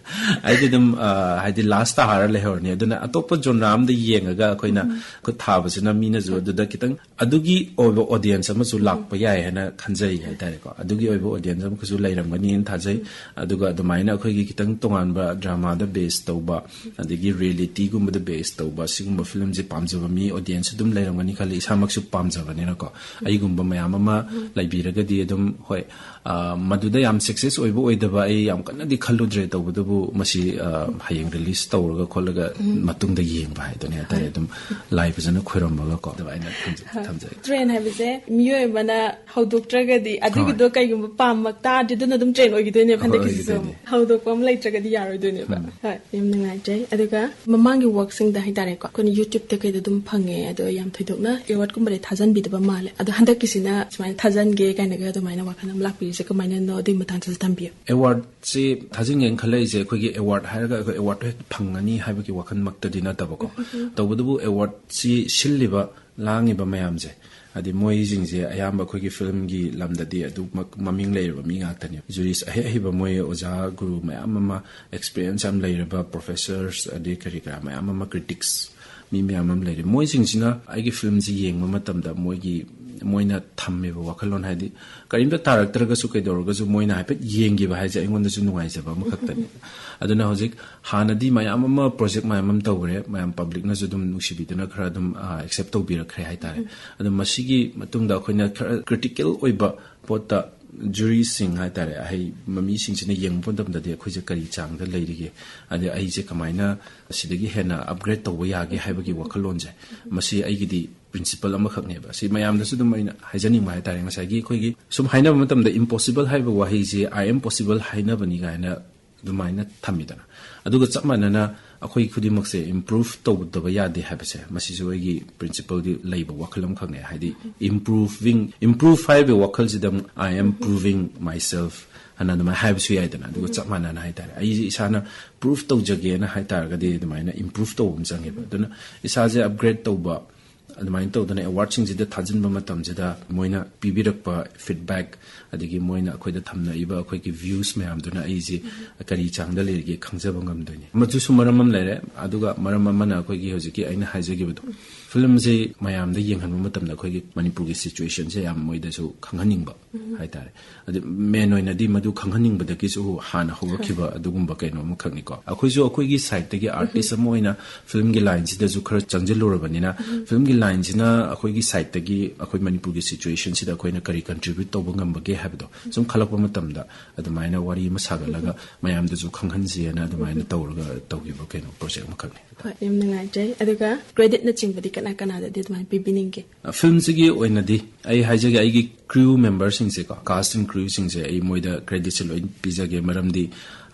ꯑꯩꯗꯤ ꯑꯗꯨꯝ ꯑ, ꯍꯥꯏꯗꯤ ꯂꯥꯁ ꯇꯥꯔ ꯂꯩꯍꯧꯔꯅꯤ꯫ ꯑꯗꯨꯅ ꯑꯇꯣꯞꯄ ꯖꯣꯟꯔꯥ ꯑꯃꯗ ꯌꯦꯡꯉꯒ ꯑꯩꯈꯣꯏꯅ ꯈꯨꯠ ꯊꯥꯕꯁꯤꯅ ꯃꯤꯅꯁꯨ ꯑꯗꯨꯗ ꯈꯤꯇꯪ ꯑꯗꯨꯒꯤ ꯑꯣꯏꯕ ꯑꯣꯗꯤꯌꯦꯟꯁ ꯑꯃꯁꯨ ꯂꯥꯛꯄ ꯌꯥꯏ ꯍꯥꯏꯅ ꯈꯟꯖꯩ ꯍꯥꯏꯇꯥꯔꯦꯀꯣ꯫ ꯑꯗꯨꯒꯤ ꯑꯣꯏꯕ ꯑꯣꯗꯤꯌꯦꯟꯁ ꯑꯃꯈꯛꯁꯨ ꯂꯩꯔꯝꯒꯅꯤꯅ ꯊꯥꯖꯩ꯫ ꯑꯗꯨꯒ ꯑꯗꯨꯃꯥꯏꯅ ꯑꯩꯈꯣꯏꯒꯤ ꯈꯤꯇꯪ ꯇꯣꯉꯥꯟꯕ ꯗ꯭ꯔꯃꯥꯗ ꯕꯦꯁ ꯇꯧꯕ, ꯑꯗꯒꯤ ꯔꯤꯌꯦꯂꯤꯇꯤꯒꯨꯝꯕꯗ ꯕꯦꯁ ꯇꯧꯕ ꯁꯤꯒꯨꯝꯕ ꯐꯤꯂꯝꯁꯦ ꯄꯥꯝꯖꯕ ꯃꯤ ꯑꯣꯗꯤꯌꯦꯟꯁ ꯑꯗꯨꯝ ꯂꯩꯔꯝꯒꯅꯤ ꯈꯜꯂꯤ, ꯏꯁꯥꯃꯛꯁꯨ ꯄꯥꯝꯖꯕꯅꯤꯅꯀꯣ꯫ ꯑꯩꯒꯨꯝꯕ ꯃꯌꯥꯝ ꯑꯃ ꯂꯩꯕꯤꯔꯒꯗꯤ ꯑꯗꯨꯝ, ꯍꯣꯏ, ꯑ, ꯃꯗꯨꯗ ꯌꯥꯝ ꯁꯛꯁꯦꯁ ꯑꯣꯏꯕ ꯑꯣꯏꯗꯕ ꯑꯩ ꯌꯥꯝ ꯀꯟꯅꯗꯤ ꯈꯜꯂꯨꯗ꯭ꯔꯦ꯫ ꯇꯧꯕꯇꯕꯨ ꯃꯁꯤ, ꯑ, ꯍꯌꯦꯡ ꯔꯤꯂꯤꯁ ꯇꯧꯔꯒ ꯈꯣꯠꯂꯒ ꯃꯇꯨꯡꯗ ꯌꯦꯡꯕ ꯍꯥꯏꯗꯨꯅꯤ ꯍꯥꯏꯇꯥꯔꯦ꯫ ꯑꯗꯨꯝ ꯂꯥꯏ ꯐꯖꯅ ꯈꯣꯏꯔꯝꯃꯒꯀꯣ ꯑꯗꯨꯃꯥꯏꯅ ꯊꯝꯖ-, ꯊꯝꯖꯒꯦ꯫ ꯇ꯭ꯔꯦꯟ ꯍꯥꯏꯕꯁꯦ ꯃꯤꯑꯣꯏ ꯑꯃꯅ ꯍꯧꯗꯣꯛꯇ꯭ꯔꯒꯗꯤ ꯑꯗꯨꯒꯤꯗꯣ ꯀꯩꯒꯨꯝꯕ ꯄꯥꯝꯃꯛ ꯇꯥꯔꯗꯤ ꯑꯗꯨꯅ ꯑꯗꯨꯝ ꯇ꯭ꯔꯦꯟ ꯑꯣꯏꯈꯤꯗꯣꯏꯅꯦꯕ꯫ ꯍꯣꯏ, ꯍꯟꯗꯛꯀꯤꯁꯤꯁꯨ ꯑꯣꯏꯈꯤꯗꯣꯏꯅꯦ꯫ ꯍꯧꯗꯣꯛꯄ ꯑꯃ ꯂꯩꯇ꯭ꯔꯒꯗꯤ ꯌꯥꯔꯣꯏꯗꯣꯏꯅꯦꯕ꯫ ꯍꯣꯏ, ꯌꯥꯝ ꯅꯨꯡꯉꯥꯏꯖꯩ꯫ ꯑꯗꯨꯒ ꯃꯃꯥꯡꯒꯤ ꯋꯥꯔꯛꯁꯤꯡꯗ ꯍꯥꯏꯇꯥꯔꯦꯀꯣ, ꯑꯩꯈꯣꯏꯅ ꯌꯨꯇ꯭ꯌꯨꯕꯇ ꯀꯩꯗ ꯑꯗꯨꯝ ꯐꯪꯉꯦ, ꯑꯗꯣ ꯌꯥꯝ ꯊꯣꯏꯗꯣꯛꯅ ꯑꯦꯋꯥꯔꯗꯀꯨꯝꯕꯗꯤ ꯊꯥꯖꯟꯕꯤꯗꯕ ꯃꯥꯜꯂꯦ꯫ ꯑꯗꯣ ꯍꯟꯗꯛꯀꯤꯁꯤꯅ ꯁꯨꯃꯥꯏꯅ ꯊꯥꯖꯟꯒꯦ ꯀꯥꯏꯅꯒ ꯑꯗꯨꯃꯥꯏꯅ ꯋꯥꯈꯜ ꯑꯃ ꯂꯥꯛꯄꯤꯔꯤꯁꯦ ꯀꯃꯥꯏꯅꯅꯣ? ꯑꯗꯨꯒꯤ ꯃꯇꯥꯡꯗꯁꯨ ꯊꯝꯕꯤꯌꯨ꯫ ꯑꯦꯋꯥꯔꯗꯁꯤ ꯊꯥꯖꯤꯟꯒꯦꯅ ꯈꯜꯂꯛꯏꯁꯦ ꯑꯩꯈꯣꯏꯒꯤ ꯑꯦꯋꯥꯔꯗ ꯍꯥꯏꯔꯒ ꯑꯩꯈꯣꯏ ꯑꯦꯋꯥꯔꯗ ꯍꯦꯛ ꯐꯪꯒꯅꯤ ꯍꯥꯏꯕꯒꯤ ꯋꯥꯈꯜꯃꯛꯇꯗꯤ ꯅꯠꯇꯕꯀꯣ꯫ ꯇꯧꯕꯇꯕꯨ ꯑꯦꯋꯥꯔꯗꯁꯤ ꯁꯤꯜꯂꯤꯕ, ꯂꯥꯡꯉꯤꯕ ꯃꯌꯥꯝꯁꯦ, ꯍꯥꯏꯗꯤ ꯃꯣꯏꯁꯤꯡꯁꯦ ꯑꯌꯥꯝꯕ ꯑꯩꯈꯣꯏꯒꯤ ꯐꯤꯂꯝꯒꯤ ꯂꯝꯗꯗꯤ ꯑꯗꯨꯃꯛ ꯃꯃꯤꯡ ꯂꯩꯔꯕ ꯃꯤ ꯉꯥꯛꯇꯅꯦ꯫ ꯖꯨꯔꯤꯁ ꯑꯍꯩ ꯑꯍꯩꯕ, ꯃꯣꯏ ꯑꯣꯖꯥ ꯒꯨꯔꯨ ꯃꯌꯥꯝ ꯑꯃ, ꯑꯦꯛꯁꯄꯤꯔꯤꯌꯦꯟꯁ ꯌꯥꯝ ꯂꯩꯔꯕ ꯄ꯭ꯔꯣꯐꯦꯁꯔꯁ, ꯑꯗꯩ ꯀꯔꯤ ꯀꯔꯥ ꯃꯌꯥꯝ ꯑꯃ, ꯀ꯭ꯔꯤꯇꯤꯛꯁ ꯃꯤ ꯃꯌꯥꯝ ꯑꯃ ꯂꯩꯔꯦ꯫ ꯃꯣꯏꯁꯤꯡꯁꯤꯅ ꯑꯩꯒꯤ ꯐꯤꯂꯝꯁꯤ ꯌꯦꯡꯕ ꯃꯇꯝꯗ ꯃꯣꯏꯒꯤ, ꯃꯣꯏꯅ ꯊꯝꯃꯤꯕ ꯋꯥꯈꯜꯂꯣꯟ, ꯍꯥꯏꯗꯤ ꯀꯔꯤꯝꯇ ꯇꯥꯔꯛꯇ꯭ꯔꯒꯁꯨ ꯀꯩꯗꯧꯔꯒꯁꯨ ꯃꯣꯏꯅ ꯍꯥꯏꯐꯦꯠ ꯌꯦꯡꯈꯤꯕ ꯍꯥꯏꯁꯦ ꯑꯩꯉꯣꯟꯗꯁꯨ ꯅꯨꯡꯉꯥꯏꯖꯕ ꯑꯃꯈꯛꯇꯅꯤ꯫ ꯑꯗꯨꯅ ꯍꯧꯖꯤꯛ ꯍꯥꯟꯅꯗꯤ ꯃꯌꯥꯝ ꯑꯃ, ꯄ꯭ꯔꯣꯖꯦꯛ ꯃꯌꯥꯝ ꯑꯃ ꯇꯧꯈ꯭ꯔꯦ, ꯃꯌꯥꯝ ꯄꯕ꯭ꯂꯤꯛꯅꯁꯨ ꯑꯗꯨꯝ ꯅꯨꯡꯁꯤꯕꯤꯗꯨꯅ ꯈꯔ ꯑꯗꯨꯝ, ꯑ, ꯑꯦꯛꯁꯦꯞ ꯇꯧꯕꯤꯔꯛꯈ꯭ꯔꯦ ꯍꯥꯏꯇꯥꯔꯦ꯫ ꯑꯗꯣ ꯃꯁꯤꯒꯤ ꯃꯇꯨꯡꯗ ꯑꯩꯈꯣꯏꯅ ꯈꯔ ꯀ꯭ꯔꯤꯇꯤꯀꯦꯜ ꯑꯣꯏꯕ ꯄꯣꯠꯇ ꯖꯨꯔꯤꯁꯤꯡ ꯍꯥꯏꯇꯥꯔꯦ, ꯑꯍꯩꯕ ꯃꯤꯁꯤꯡꯁꯤꯅ ꯌꯦꯡꯕ ꯃꯇꯝꯗꯗꯤ ꯑꯩꯈꯣꯏꯁꯦ ꯀꯔꯤ ꯆꯥꯡꯗ ꯂꯩꯔꯤꯒꯦ, ꯑꯗꯩ ꯑꯩꯁꯦ ꯀꯃꯥꯏꯅ ꯑꯁꯤꯗꯒꯤ ꯍꯦꯟꯅ ꯑꯞꯒ꯭ꯔꯦꯗ ꯇꯧꯕ ꯌꯥꯒꯦ ꯍꯥꯏꯕꯒꯤ ꯋꯥꯈꯜꯂꯣꯟꯁꯦ, ꯃꯁꯤ ꯑꯩꯒꯤꯗꯤ ꯄ꯭ꯔꯤꯟꯁꯤꯄꯜ ꯑꯃꯈꯛꯅꯦꯕ꯫ ꯁꯤ ꯃꯌꯥꯝꯗꯁꯨ ꯑꯗꯨꯝ ꯑꯩꯅ ꯍꯥꯏꯖꯅꯤꯡꯕ ꯍꯥꯏꯇꯥꯔꯦ꯫ ꯉꯁꯥꯏꯒꯤ ꯑꯩꯈꯣꯏꯒꯤ ꯁꯨꯝ ꯍꯥꯏꯅꯕ ꯃꯇꯝꯗ ꯏꯝꯄꯣꯁꯤꯕꯜ ꯍꯥꯏꯕ ꯋꯥꯍꯩꯁꯦ "I am possible" ꯍꯥꯏꯅꯕꯅꯤ ꯀꯥꯏꯅ ꯑꯗꯨꯃꯥꯏꯅ ꯊꯝꯃꯤꯗꯅ꯫ ꯑꯗꯨꯒ ꯆꯞ ꯃꯥꯟꯅꯅ ꯑꯩꯈꯣꯏ ꯈꯨꯗꯤꯡꯃꯛꯁꯦ ꯏꯝꯄ꯭ꯔꯨꯚ ꯇꯧꯗꯕ ꯌꯥꯗꯦ ꯍꯥꯏꯕꯁꯦ, ꯃꯁꯤꯁꯨ ꯑꯩꯒꯤ ꯄ꯭ꯔꯤꯟꯁꯤꯄꯜꯗꯤ ꯂꯩꯕ ꯋꯥꯈꯜ ꯑꯃꯈꯛꯅꯦ꯫ ꯍꯥꯏꯗꯤ ꯏꯝꯄ꯭ꯔꯨꯚꯤꯡ, ꯏꯝꯄ꯭ꯔꯨꯚ ꯍꯥꯏꯔꯤꯕ ꯋꯥꯈꯜꯁꯤꯗ ꯑꯃꯨꯛ "I am proving myself" ꯍꯥꯏꯅ ꯑꯗꯨꯃꯥꯏꯅ ꯍꯥꯏꯕꯁꯨ ꯌꯥꯏꯗꯅ꯫ ꯑꯗꯨꯒ ꯆꯞ ꯃꯥꯟꯅꯅ ꯍꯥꯏꯇꯥꯔꯦ, ꯑꯩꯁꯦ ꯏꯁꯥꯅ ꯄ꯭ꯔꯨꯚ ꯇꯧꯖꯒꯦꯅ ꯍꯥꯏꯇꯥꯔꯒꯗꯤ ꯑꯗꯨꯃꯥꯏꯅ ꯏꯝꯄ꯭ꯔꯨꯚ ꯇꯧꯕ ꯑꯃ ꯆꯪꯉꯦꯕ꯫ ꯑꯗꯨꯅ ꯏꯁꯥꯁꯦ ꯑꯞꯒ꯭ꯔꯦꯗ ꯇꯧꯕ, ꯑꯗꯨꯃꯥꯏꯅ ꯇꯧꯗꯅ ꯑꯦꯋꯥꯔꯗꯁꯤꯡꯁꯤꯗ ꯊꯥꯖꯤꯟꯕ ꯃꯇꯝꯁꯤꯗ ꯃꯣꯏꯅ ꯄꯤꯕꯤꯔꯛꯄ ꯐꯤꯗꯕꯦꯛ, ꯑꯗꯒꯤ ꯃꯣꯏꯅ ꯑꯩꯈꯣꯏꯗ ꯊꯝꯂꯛꯏꯕ ꯑꯩꯈꯣꯏꯒꯤ ꯚ꯭ꯌꯨꯁ ꯃꯌꯥꯝꯗꯨꯅ ꯑꯩꯁꯦ ꯀꯔꯤ ꯆꯥꯡꯗ ꯂꯩꯔꯤꯒꯦ ꯈꯪꯖꯕ ꯉꯝꯗꯣꯏꯅꯤ꯫ ꯃꯗꯨꯁꯨ ꯃꯔꯝ ꯑꯃ ꯂꯩꯔꯦ꯫ ꯑꯗꯨꯒ ꯃꯔꯝ ꯑꯃꯅ ꯑꯩꯈꯣꯏꯒꯤ ꯍꯧꯖꯤꯛꯀꯤ ꯑꯩꯅ ꯍꯥꯏꯖꯈꯤꯕꯗꯣ, ꯐꯤꯂꯝꯁꯦ ꯃꯌꯥꯝꯗ ꯌꯦꯡꯍꯟꯕ ꯃꯇꯝꯗ ꯑꯩꯈꯣꯏꯒꯤ ꯃꯅꯤꯄꯨꯔꯒꯤ ꯁꯤꯆꯨꯋꯦꯁꯟꯁꯦ ꯌꯥꯝ ꯃꯣꯏꯗꯁꯨ ꯈꯪꯍꯟꯅꯤꯡꯕ ꯍꯥꯏꯇꯥꯔꯦ꯫ ꯑꯗꯨ ꯃꯦꯟ ꯑꯣꯏꯅꯗꯤ ꯃꯗꯨ ꯈꯪꯍꯟꯅꯤꯡꯕꯗꯒꯤꯁꯨ ꯍꯥꯟꯅ ꯍꯧꯔꯛꯈꯤꯕ ꯑꯗꯨꯒꯨꯝꯕ ꯀꯩꯅꯣ ꯑꯃꯈꯛꯅꯤꯀꯣ꯫ ꯑꯩꯈꯣꯏꯁꯨ ꯑꯩꯈꯣꯏꯒꯤ ꯁꯥꯏꯠꯇꯒꯤ ꯑꯥꯔꯇꯤꯁ ꯑꯃ ꯑꯣꯏꯅ ꯐꯤꯂꯝꯒꯤ ꯂꯥꯏꯟꯁꯤꯗꯁꯨ ꯈꯔ ꯆꯪꯁꯤꯜꯂꯨꯔꯕꯅꯤꯅ, ꯐꯤꯂꯝꯒꯤ ꯂꯥꯏꯟꯁꯤꯅ ꯑꯩꯈꯣꯏꯒꯤ ꯁꯥꯏꯠꯇꯒꯤ ꯑꯩꯈꯣꯏ ꯃꯅꯤꯄꯨꯔꯒꯤ ꯁꯤꯆꯨꯋꯦꯁꯟꯁꯤꯗ ꯑꯩꯈꯣꯏꯅ ꯀꯔꯤ ꯀꯟꯇ꯭ꯔꯤꯕ꯭ꯌꯨꯠ ꯇꯧꯕ ꯉꯝꯕꯒꯦ ꯍꯥꯏꯕꯗꯣ ꯁꯨꯝ ꯈꯜꯂꯛꯄ ꯃꯇꯝꯗ ꯑꯗꯨꯃꯥꯏꯅ ꯋꯥꯔꯤ ꯑꯃ ꯁꯥꯒꯠꯂꯒ ꯃꯌꯥꯝꯗꯁꯨ ꯈꯪꯍꯟꯁꯦꯅ ꯑꯗꯨꯃꯥꯏꯅ ꯇꯧꯔꯒ ꯇꯧꯈꯤꯕ ꯀꯩꯅꯣ ꯄ꯭ꯔꯣꯖꯦꯛ ꯑꯃꯈꯛꯅꯤ꯫ ꯍꯣꯏ, ꯌꯥꯝ ꯅꯨꯡꯉꯥꯏꯖꯩ꯫ ꯑꯗꯨꯒ ꯀ꯭ꯔꯦꯗꯤꯠꯅꯆꯤꯡꯕꯗꯤ ꯀꯅꯥ ꯀꯅꯥꯗꯗꯤ ꯑꯗꯨꯃꯥꯏꯅ ꯄꯤꯕꯤꯅꯤꯡꯒꯦ? ꯐꯤꯂꯝꯁꯤꯒꯤ ꯑꯣꯏꯅꯗꯤ ꯑꯩ ꯍꯥꯏꯖꯒꯦ, ꯑꯩꯒꯤ ꯀ꯭ꯔꯤꯌꯨ ꯃꯦꯝꯕꯔꯁꯤꯡꯁꯦꯀꯣ, ꯀꯥꯁ ꯑꯦꯟ ꯀ꯭ꯔꯤꯌꯨꯁꯤꯡꯁꯦ ꯑꯩ ꯃꯣꯏꯗ ꯀ꯭ꯔꯦꯗꯤꯠꯁꯦ ꯂꯣꯏ ꯄꯤꯖꯒꯦ꯫ ꯃꯔꯝꯗꯤ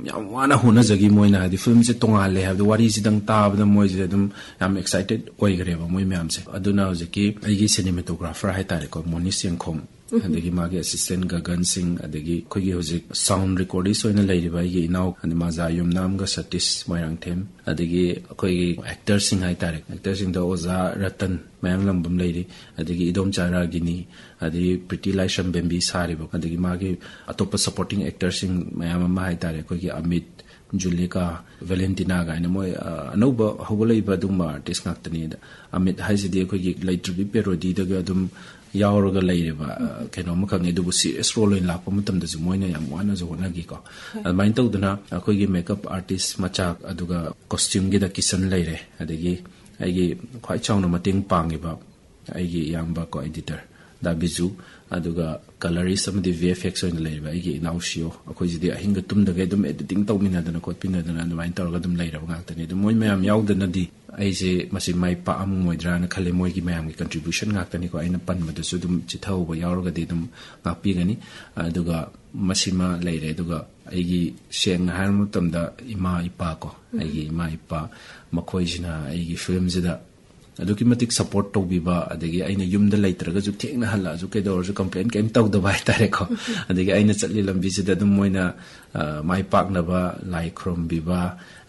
ꯌꯥꯝ ꯋꯥꯅ ꯍꯣꯠꯅꯖꯈꯤ ꯃꯣꯏꯅ, ꯍꯥꯏꯗꯤ ꯐꯤꯂꯝꯁꯦ ꯇꯣꯉꯥꯜꯂꯦ ꯍꯥꯏꯕꯗꯣ ꯋꯥꯔꯤꯁꯤꯗꯪ ꯇꯥꯕꯗ ꯃꯣꯏꯁꯦ ꯑꯗꯨꯝ ꯌꯥꯝ ꯑꯦꯛꯁꯥꯏꯇꯦꯠ ꯑꯣꯏꯈ꯭ꯔꯦꯕ ꯃꯣꯏ ꯃꯌꯥꯝꯁꯦ꯫ ꯑꯗꯨꯅ ꯍꯧꯖꯤꯛꯀꯤ ꯑꯩꯒꯤ ꯁꯤꯅꯦꯃꯦꯇꯣꯒ꯭ꯔꯥꯐꯔ ꯍꯥꯏꯇꯥꯔꯦꯀꯣ, ꯃꯣꯅꯤꯁ ꯌꯦꯡꯈꯣꯝ, ꯑꯗꯒꯤ ꯃꯥꯒꯤ ꯑꯦꯁꯤꯁꯇꯦꯟ ꯒꯒꯟ ꯁꯤꯡ, ꯑꯗꯒꯤ ꯑꯩꯈꯣꯏꯒꯤ ꯍꯧꯖꯤꯛ ꯁꯥꯎꯟ ꯔꯦꯀꯣꯔꯗꯤꯁ ꯑꯣꯏꯅ ꯂꯩꯔꯤꯕ ꯑꯩꯒꯤ ꯏꯅꯥꯎ, ꯑꯗꯩ ꯃꯥꯖꯥ ꯌꯨꯝꯅꯥꯝꯒ ꯁꯇꯤꯁ ꯃꯣꯏꯔꯥꯡꯊꯦꯝ, ꯑꯗꯒꯤ ꯑꯩꯈꯣꯏꯒꯤ ꯑꯦꯛꯇꯔꯁꯤꯡ ꯍꯥꯏꯇꯥꯔꯦ, ꯑꯦꯛꯇꯔꯁꯤꯡꯗ ꯑꯣꯖꯥ ꯔꯇꯟ ꯃꯌꯥꯝꯂꯝꯕꯝ ꯂꯩꯔꯤ, ꯑꯗꯒꯤ ꯏꯗꯣꯝꯆꯥ ꯔꯥꯒꯤꯅꯤ, ꯑꯗꯒꯤ ꯄ꯭ꯔꯤꯇꯤ ꯂꯥꯏꯁ꯭ꯔꯝ ꯕꯦꯝꯕꯤ ꯁꯥꯔꯤꯕ, ꯑꯗꯒꯤ ꯃꯥꯒꯤ ꯑꯇꯣꯞꯄ ꯁꯄꯣꯔꯇꯤꯡ ꯑꯦꯛꯇꯔꯁꯤꯡ ꯃꯌꯥꯝ ꯑꯃ ꯍꯥꯏꯇꯥꯔꯦ, ꯑꯩꯈꯣꯏꯒꯤ ꯑꯃꯤꯠ, ꯖꯨꯂꯤꯀꯥ, ꯚꯦꯂꯦꯟꯇꯤꯅꯥ ꯀꯥꯏꯅ ꯃꯣꯏ, ꯑ, ꯑꯅꯧꯕ ꯍꯧꯒꯠꯂꯛꯏꯕ ꯑꯗꯨꯒꯨꯝꯕ ꯑꯥꯔꯇꯤꯁ ꯉꯥꯛꯇꯅꯤ꯫ ꯑꯗ ꯑꯃꯤꯠ ꯍꯥꯏꯁꯤꯗꯤ ꯑꯩꯈꯣꯏꯒꯤ ꯂꯩꯇ꯭ꯔꯕꯤ ꯄꯦꯔꯣꯗꯤꯗꯒ ꯑꯗꯨꯝ ꯌꯥꯎꯔꯒ ꯂꯩꯔꯤꯕ, ꯑ, ꯀꯩꯅꯣ ꯑꯃꯈꯛꯅꯤ, ꯑꯗꯨꯕꯨ ꯁꯤꯔꯤꯌꯁ ꯔꯣꯜ ꯑꯣꯏꯅ ꯂꯥꯛꯄ ꯃꯇꯝꯗꯁꯨ ꯃꯣꯏꯅ ꯌꯥꯝ ꯋꯥꯅꯁꯨ ꯍꯣꯠꯅꯈꯤꯀꯣ꯫ ꯑꯗꯨꯃꯥꯏꯅ ꯇꯧꯗꯅ ꯑꯩꯈꯣꯏꯒꯤ ꯃꯦꯀꯞ ꯑꯥꯔꯇꯤꯁ ꯃꯆꯥ, ꯑꯗꯨꯒ ꯀꯣꯁꯇ꯭ꯌꯨꯝꯒꯤꯗ ꯀꯤꯁꯟ ꯂꯩꯔꯦ, ꯑꯗꯒꯤ ꯑꯩꯒꯤ ꯈ꯭ꯋꯥꯏ ꯆꯥꯎꯅ ꯃꯇꯦꯡ ꯄꯥꯡꯉꯤꯕ ꯑꯩꯒꯤ ꯏꯌꯥꯝꯕ ꯀꯣ ꯑꯦꯗꯤꯇꯔ ꯗꯥ ꯕꯤꯖꯨ, ꯑꯗꯨꯒ ꯀꯂꯔꯤꯁ ꯑꯃꯗꯤ ꯚꯤ ꯑꯦꯐ ꯑꯦꯛꯁ ꯑꯣꯏꯅ ꯂꯩꯔꯤꯕ ꯑꯩꯒꯤ ꯏꯅꯥꯎ ꯁꯤꯌꯣ, ꯑꯩꯈꯣꯏꯁꯤꯗꯤ ꯑꯍꯤꯡꯒ ꯇꯨꯝꯗꯒꯩ ꯑꯗꯨꯝ ꯑꯦꯗꯤꯇꯤꯡ ꯇꯧꯃꯤꯟꯅꯗꯅ ꯈꯣꯠꯃꯤꯟꯅꯗꯅ ꯑꯗꯨꯃꯥꯏꯅ ꯇꯧꯔꯒ ꯑꯗꯨꯝ ꯂꯩꯔꯕ ꯉꯥꯛꯇꯅꯤ꯫ ꯑꯗꯨ ꯃꯣꯏ ꯃꯌꯥꯝ ꯌꯥꯎꯗꯅꯗꯤ ꯑꯩꯁꯦ ꯃꯁꯤ ꯃꯥꯏ ꯄꯥꯛꯑꯝꯃꯣꯏꯗ꯭ꯔꯥꯅ ꯈꯜꯂꯦ꯫ ꯃꯣꯏꯒꯤ ꯃꯌꯥꯝꯒꯤ ꯀꯟꯇ꯭ꯔꯤꯕ꯭ꯌꯨꯁꯟ ꯉꯥꯛꯇꯅꯤꯀꯣ꯫ ꯑꯩꯅ ꯄꯟꯕꯗꯁꯨ ꯑꯗꯨꯝ ꯆꯤꯊꯍꯧꯕ ꯌꯥꯎꯔꯒꯗꯤ ꯑꯗꯨꯝ ꯉꯥꯛꯄꯤꯒꯅꯤ꯫ ꯑꯗꯨꯒ ꯃꯁꯤꯃ ꯂꯩꯔꯦ꯫ ꯑꯗꯨꯒ ꯑꯩꯒꯤ ꯁꯦꯡꯅ ꯍꯥꯏꯔꯕ ꯃꯇꯝꯗ ꯏꯃꯥ ꯏꯄꯥ ꯀꯣ, ꯑꯩꯒꯤ ꯏꯃꯥ ꯏꯄꯥ, ꯃꯈꯣꯏꯁꯤꯅ ꯑꯩꯒꯤ ꯐꯤꯂꯝꯁꯤꯗ ꯑꯗꯨꯛꯀꯤ ꯃꯇꯤꯛ ꯁꯞꯄꯣꯔꯠ ꯇꯧꯕꯤꯕ, ꯑꯗꯒꯤ ꯑꯩꯅ ꯌꯨꯝꯗ ꯂꯩꯇ꯭ꯔꯒꯁꯨ ꯊꯦꯡꯅ ꯍꯜꯂꯛꯑꯁꯨ ꯀꯩꯗꯧꯔꯁꯨ ꯀꯝꯄ꯭ꯂꯦꯟ ꯀꯩꯝ ꯇꯧꯗꯕ ꯍꯥꯏꯇꯥꯔꯦꯀꯣ꯫ ꯑꯗꯒꯤ ꯑꯩꯅ ꯆꯠꯂꯤ ꯂꯝꯕꯤꯁꯤꯗ ꯑꯗꯨꯝ ꯃꯣꯏꯅ, ꯑ, ꯃꯥꯏ ꯄꯥꯛꯅꯕ ꯂꯥꯏ ꯈꯨꯔꯨꯝꯕꯤꯕ,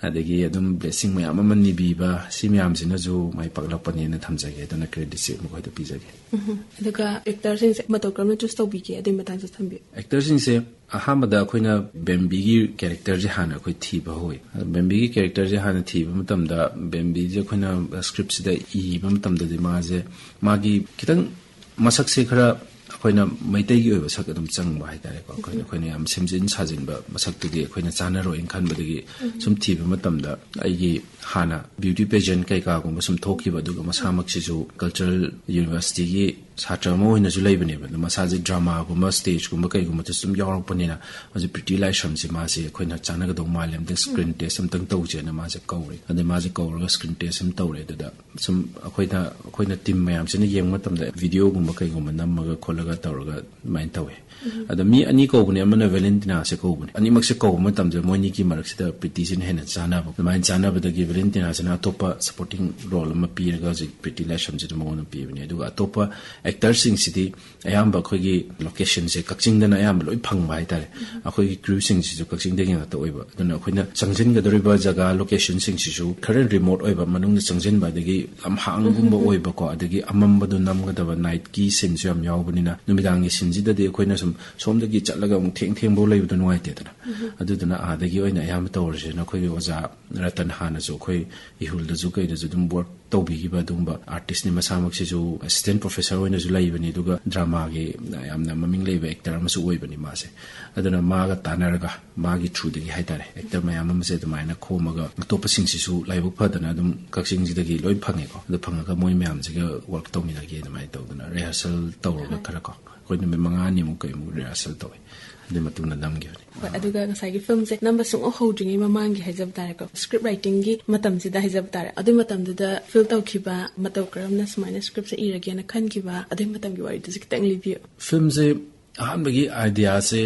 ꯑꯗꯒꯤ ꯑꯗꯨꯝ ꯕ꯭ꯂꯦꯁꯤꯡ ꯃꯌꯥꯝ ꯑꯃ ꯅꯤꯕꯤꯕ, ꯁꯤ ꯃꯌꯥꯝꯁꯤꯅꯁꯨ ꯃꯥꯏ ꯄꯥꯛꯂꯛꯄꯅꯦꯅ ꯊꯝꯖꯒꯦ꯫ ꯑꯗꯨꯅ ꯀ꯭ꯔꯦꯗꯤꯠꯁꯦ ꯃꯈꯣꯏꯗ ꯄꯤꯖꯒꯦ꯫ ꯎꯝ꯫ ꯑꯗꯨꯒ ꯑꯦꯛꯇꯔꯁꯤꯡꯁꯦ ꯃꯇꯧ ꯀꯔꯝꯅ ꯆꯨꯁ ꯇꯧꯕꯤꯒꯦ, ꯑꯗꯨꯒꯤ ꯃꯇꯥꯡꯁꯨ ꯊꯝꯕꯤꯌꯨ꯫ ꯑꯦꯛꯇꯔꯁꯤꯡꯁꯦ ꯑꯍꯥꯟꯕꯗ ꯑꯩꯈꯣꯏꯅ ꯕꯦꯝꯕꯤꯒꯤ ꯀꯦꯔꯦꯛꯇꯔꯁꯦ ꯍꯥꯟꯅ ꯑꯩꯈꯣꯏ ꯊꯤꯕ ꯍꯧꯋꯤ꯫ ꯕꯦꯝꯕꯤꯒꯤ ꯀꯦꯔꯦꯛꯇꯔꯁꯦ ꯍꯥꯟꯅ ꯊꯤꯕ ꯃꯇꯝꯗ, ꯕꯦꯝꯕꯤꯁꯦ ꯑꯩꯈꯣꯏꯅ ꯁ꯭ꯀ꯭ꯔꯤꯞꯁꯤꯗ ꯏꯕ ꯃꯇꯝꯗꯗꯤ ꯃꯥꯁꯦ, ꯃꯥꯒꯤ ꯈꯤꯇꯪ ꯃꯁꯛꯁꯦ ꯈꯔ ꯑꯩꯈꯣꯏꯅ ꯃꯩꯇꯩꯒꯤ ꯑꯣꯏꯕ ꯁꯛ ꯑꯗꯨꯝ ꯆꯪꯕ ꯍꯥꯏꯇꯥꯔꯦꯀꯣ꯫ ꯑꯩꯈꯣꯏꯅ, ꯑꯩꯈꯣꯏꯅ ꯌꯥꯝ ꯁꯦꯝꯖꯤꯟ ꯁꯥꯖꯤꯟꯕ ꯃꯁꯛꯇꯨꯗꯤ ꯑꯩꯈꯣꯏꯅ ꯆꯥꯟꯅꯔꯣꯏꯅ ꯈꯟꯕꯗꯒꯤ ꯁꯨꯝ ꯊꯤꯕ ꯃꯇꯝꯗ ꯑꯩꯒꯤ ꯍꯥꯟꯅ ꯕ꯭ꯌꯨꯇꯤ ꯄꯦꯖꯦꯟ ꯀꯩꯀꯥꯒꯨꯝꯕ ꯁꯨꯝ ꯊꯣꯛꯈꯤꯕ, ꯑꯗꯨꯒ ꯃꯁꯥꯃꯛꯁꯤꯁꯨ ꯀꯜꯆꯔꯦꯜ ꯌꯨꯅꯤꯚꯔꯁꯤꯇꯤꯒꯤ ꯁꯥꯇ꯭ꯔ ꯑꯃ ꯑꯣꯏꯅꯁꯨ ꯂꯩꯕꯅꯦꯕ꯫ ꯑꯗꯣ ꯃꯁꯥꯁꯦ ꯗ꯭ꯔꯃꯥꯒꯨꯝꯕ, ꯁ꯭ꯇꯦꯖꯀꯨꯝꯕ ꯀꯩꯒꯨꯝꯕꯗꯁꯨ ꯑꯗꯨꯝ ꯌꯥꯎꯔꯛꯄꯅꯤꯅ, ꯃꯥꯁꯦ ꯄ꯭ꯔꯤꯇꯤ ꯂꯥꯏꯁ꯭ꯔꯝꯁꯦ ꯃꯥꯁꯦ ꯑꯩꯈꯣꯏꯅ ꯆꯥꯟꯅꯒꯗꯧ ꯃꯥꯜꯂꯦ, ꯑꯝꯇ ꯁ꯭ꯀ꯭ꯔꯤꯟ ꯇꯦꯁ ꯑꯝꯇꯪ ꯇꯧꯁꯦꯅ ꯃꯥꯁꯦ ꯀꯧꯔꯦ꯫ ꯑꯗꯩ ꯃꯥꯁꯦ ꯀꯧꯔꯒ ꯁ꯭ꯀ꯭ꯔꯤꯟ ꯇꯦꯁ ꯑꯃ ꯇꯧꯔꯦ꯫ ꯑꯗꯨꯗ ꯁꯨꯝ ꯑꯩꯈꯣꯏꯅ, ꯑꯩꯈꯣꯏꯅ ꯇꯤꯝ ꯃꯌꯥꯝꯁꯤꯅ ꯌꯦꯡꯕ ꯃꯇꯝꯗ ꯚꯤꯗꯤꯑꯣꯒꯨꯝꯕ ꯀꯩꯒꯨꯝꯕ ꯅꯝꯃꯒ ꯈꯣꯠꯂꯒ ꯇꯧꯔꯒ ꯑꯗꯨꯃꯥꯏꯅ ꯇꯧꯋꯦ꯫ ꯑꯗꯣ ꯃꯤ ꯑꯅꯤ ꯀꯧꯕꯅꯦ, ꯑꯃꯅ ꯚꯦꯂꯦꯟꯇꯤꯅꯥꯁꯦ ꯀꯧꯕꯅꯦ꯫ ꯑꯅꯤꯃꯛꯁꯦ ꯀꯧꯕ ꯃꯇꯝꯗ ꯃꯣꯏꯅꯤꯒꯤ ꯃꯔꯛꯁꯤꯗ ꯄ꯭ꯔꯤꯇꯤꯁꯤꯅ ꯍꯦꯟꯅ ꯆꯥꯟꯅꯕ꯫ ꯑꯗꯨꯃꯥꯏꯅ ꯆꯥꯟꯅꯕꯗꯒꯤ ꯚꯦꯂꯦꯟꯇꯤꯅꯥꯁꯤꯅ ꯑꯇꯣꯞꯄ ꯁꯄꯣꯔꯇꯤꯡ ꯔꯣꯜ ꯑꯃ ꯄꯤꯔꯒ ꯍꯧꯖꯤꯛ ꯄ꯭ꯔꯤꯇꯤ ꯂꯥꯏꯁ꯭ꯔꯝꯁꯤꯗ ꯃꯉꯣꯟꯗ ꯄꯤꯕꯅꯦ꯫ ꯑꯗꯨꯒ ꯑꯇꯣꯞꯄ ꯑꯦꯛꯇꯔꯁꯤꯡꯁꯤꯗꯤ ꯑꯌꯥꯝꯕ ꯑꯩꯈꯣꯏꯒꯤ ꯂꯣꯀꯦꯁꯟꯁꯦ ꯀꯛꯆꯤꯡꯗꯅ ꯑꯌꯥꯝꯕ ꯂꯣꯏ ꯐꯪꯕ ꯍꯥꯏꯇꯥꯔꯦ꯫ ꯑꯩꯈꯣꯏꯒꯤ ꯀ꯭ꯔꯨꯁꯤꯡꯁꯤꯁꯨ ꯀꯛꯆꯤꯡꯗꯒꯤ ꯉꯥꯛꯇ ꯑꯣꯏꯕ꯫ ꯑꯗꯨꯅ ꯑꯩꯈꯣꯏꯅ ꯆꯪꯁꯤꯟꯒꯗꯧꯔꯤꯕ ꯖꯒꯥ ꯂꯣꯀꯦꯁꯟꯁꯤꯡꯁꯤꯁꯨ ꯈꯔ ꯔꯤꯃꯣꯠ ꯑꯣꯏꯕ, ꯃꯅꯨꯡꯗ ꯆꯪꯁꯤꯟꯕ, ꯑꯗꯒꯤ ꯂꯝꯍꯥꯡꯒꯨꯝꯕ ꯑꯣꯏꯕꯀꯣ, ꯑꯗꯒꯤ ꯑꯃꯝꯕꯗꯣ ꯅꯝꯒꯗꯕ, ꯅꯥꯏꯠꯀꯤ ꯁꯤꯟꯁꯨ ꯌꯥꯝ ꯌꯥꯎꯕꯅꯤꯅ, ꯅꯨꯃꯤꯗꯥꯡꯒꯤ ꯁꯤꯟꯁꯤꯗꯗꯤ ꯑꯩꯈꯣꯏꯅ ꯁꯨꯝ ꯁꯣꯝꯗꯒꯤ ꯆꯠꯂꯒ ꯑꯃꯨꯛ ꯊꯦꯡ ꯊꯦꯡꯐꯧ ꯂꯩꯕꯗꯣ ꯅꯨꯡꯉꯥꯏꯇꯦꯗꯅ꯫ ꯑꯗꯨꯗꯨꯅ ꯑꯥꯗꯒꯤ ꯑꯣꯏꯅ ꯑꯌꯥꯝꯕ ꯇꯧꯔꯁꯦꯅ ꯑꯩꯈꯣꯏꯒꯤ ꯑꯣꯖꯥ ꯔꯇꯟ ꯍꯥꯟꯅꯁꯨ ꯑꯩꯈꯣꯏ ꯏꯍꯨꯜꯗꯁꯨ ꯀꯩꯗꯁꯨ ꯑꯗꯨꯝ ꯋꯥꯔꯛ ꯇꯧꯕꯤꯈꯤꯕ ꯑꯗꯨꯒꯨꯝꯕ ꯑꯥꯔꯇꯤꯁꯅꯤ꯫ ꯃꯁꯥꯃꯛꯁꯤꯁꯨ ꯑꯦꯁꯤꯁꯇꯦꯟꯠ ꯄ꯭ꯔꯣꯐꯦꯁꯔ ꯑꯣꯏꯅꯁꯨ ꯂꯩꯕꯅꯤ, ꯑꯗꯨꯒ ꯗ꯭ꯔꯃꯥꯒꯤ ꯌꯥꯝꯅ ꯃꯃꯤꯡ ꯂꯩꯕ ꯑꯦꯛꯇꯔ ꯑꯃꯁꯨ ꯑꯣꯏꯕꯅꯤ ꯃꯥꯁꯦ꯫ ꯑꯗꯨꯅ ꯃꯥꯒ ꯇꯥꯟꯅꯔꯒ, ꯃꯥꯒꯤ ꯊ꯭ꯔꯨꯗꯒꯤ ꯍꯥꯏꯇꯥꯔꯦ, ꯑꯦꯛꯇꯔ ꯃꯌꯥꯝ ꯑꯃꯁꯦ ꯑꯗꯨꯃꯥꯏꯅ ꯈꯣꯝꯃꯒ, ꯑꯇꯣꯞꯄꯁꯤꯡꯁꯤꯁꯨ ꯂꯥꯏꯕꯛ ꯐꯗꯅ ꯑꯗꯨꯝ ꯀꯛꯆꯤꯡꯁꯤꯗꯒꯤ ꯂꯣꯏ ꯐꯪꯉꯦꯀꯣ꯫ ꯑꯗꯨ ꯐꯪꯉꯒ ꯃꯣꯏ ꯃꯌꯥꯝꯁꯤꯒ ꯋꯥꯔꯛ ꯇꯧꯃꯤꯟꯅꯒꯦ ꯑꯗꯨꯃꯥꯏꯅ ꯇꯧꯗꯅ ꯔꯤꯍꯔꯁꯦꯜ ꯇꯧꯔꯒ ꯈꯔ ꯀꯣ, ꯑꯩꯈꯣꯏ ꯅꯨꯃꯤꯠ ꯃꯉꯥꯅꯤꯃꯨꯛ ꯀꯩꯃꯨꯛ ꯔꯤꯍꯔꯁꯦꯜ ꯇꯧꯋꯦ꯫ ꯑꯗꯨꯒꯤ ꯃꯇꯨꯡꯗ ꯅꯝꯈꯤꯕꯅꯤ꯫ ꯍꯣꯏ, ꯑꯗꯨꯒ ꯉꯁꯥꯏꯒꯤ ꯐꯤꯂꯝꯁꯦ ꯅꯝꯕ ꯁꯨꯡꯍꯧ ꯍꯧꯗ꯭ꯔꯤꯉꯩ ꯃꯃꯥꯡꯒꯤ ꯍꯥꯏꯖꯕ ꯇꯥꯔꯦꯀꯣ, ꯁ꯭ꯀ꯭ꯔꯤꯞ ꯔꯥꯏꯇꯤꯡꯒꯤ ꯃꯇꯝꯁꯤꯗ ꯍꯥꯏꯖꯕ ꯇꯥꯔꯦ, ꯑꯗꯨꯒꯤ ꯃꯇꯝꯗꯨꯗ ꯐꯤꯜ ꯇꯧꯈꯤꯕ, ꯃꯇꯧ ꯀꯔꯝꯅ ꯁꯨꯃꯥꯏꯅ ꯁ꯭ꯀ꯭ꯔꯤꯞꯁꯦ ꯏꯔꯒꯦꯅ ꯈꯟꯈꯤꯕ, ꯑꯗꯨꯒꯤ ꯃꯇꯝꯒꯤ ꯋꯥꯔꯤꯗꯨꯁꯨ ꯈꯤꯇꯪ ꯂꯤꯕꯤꯌꯨ꯫ ꯐꯤꯂꯝꯁꯦ ꯑꯍꯥꯟꯕꯒꯤ ꯑꯥꯏꯗꯤꯌꯥꯁꯦ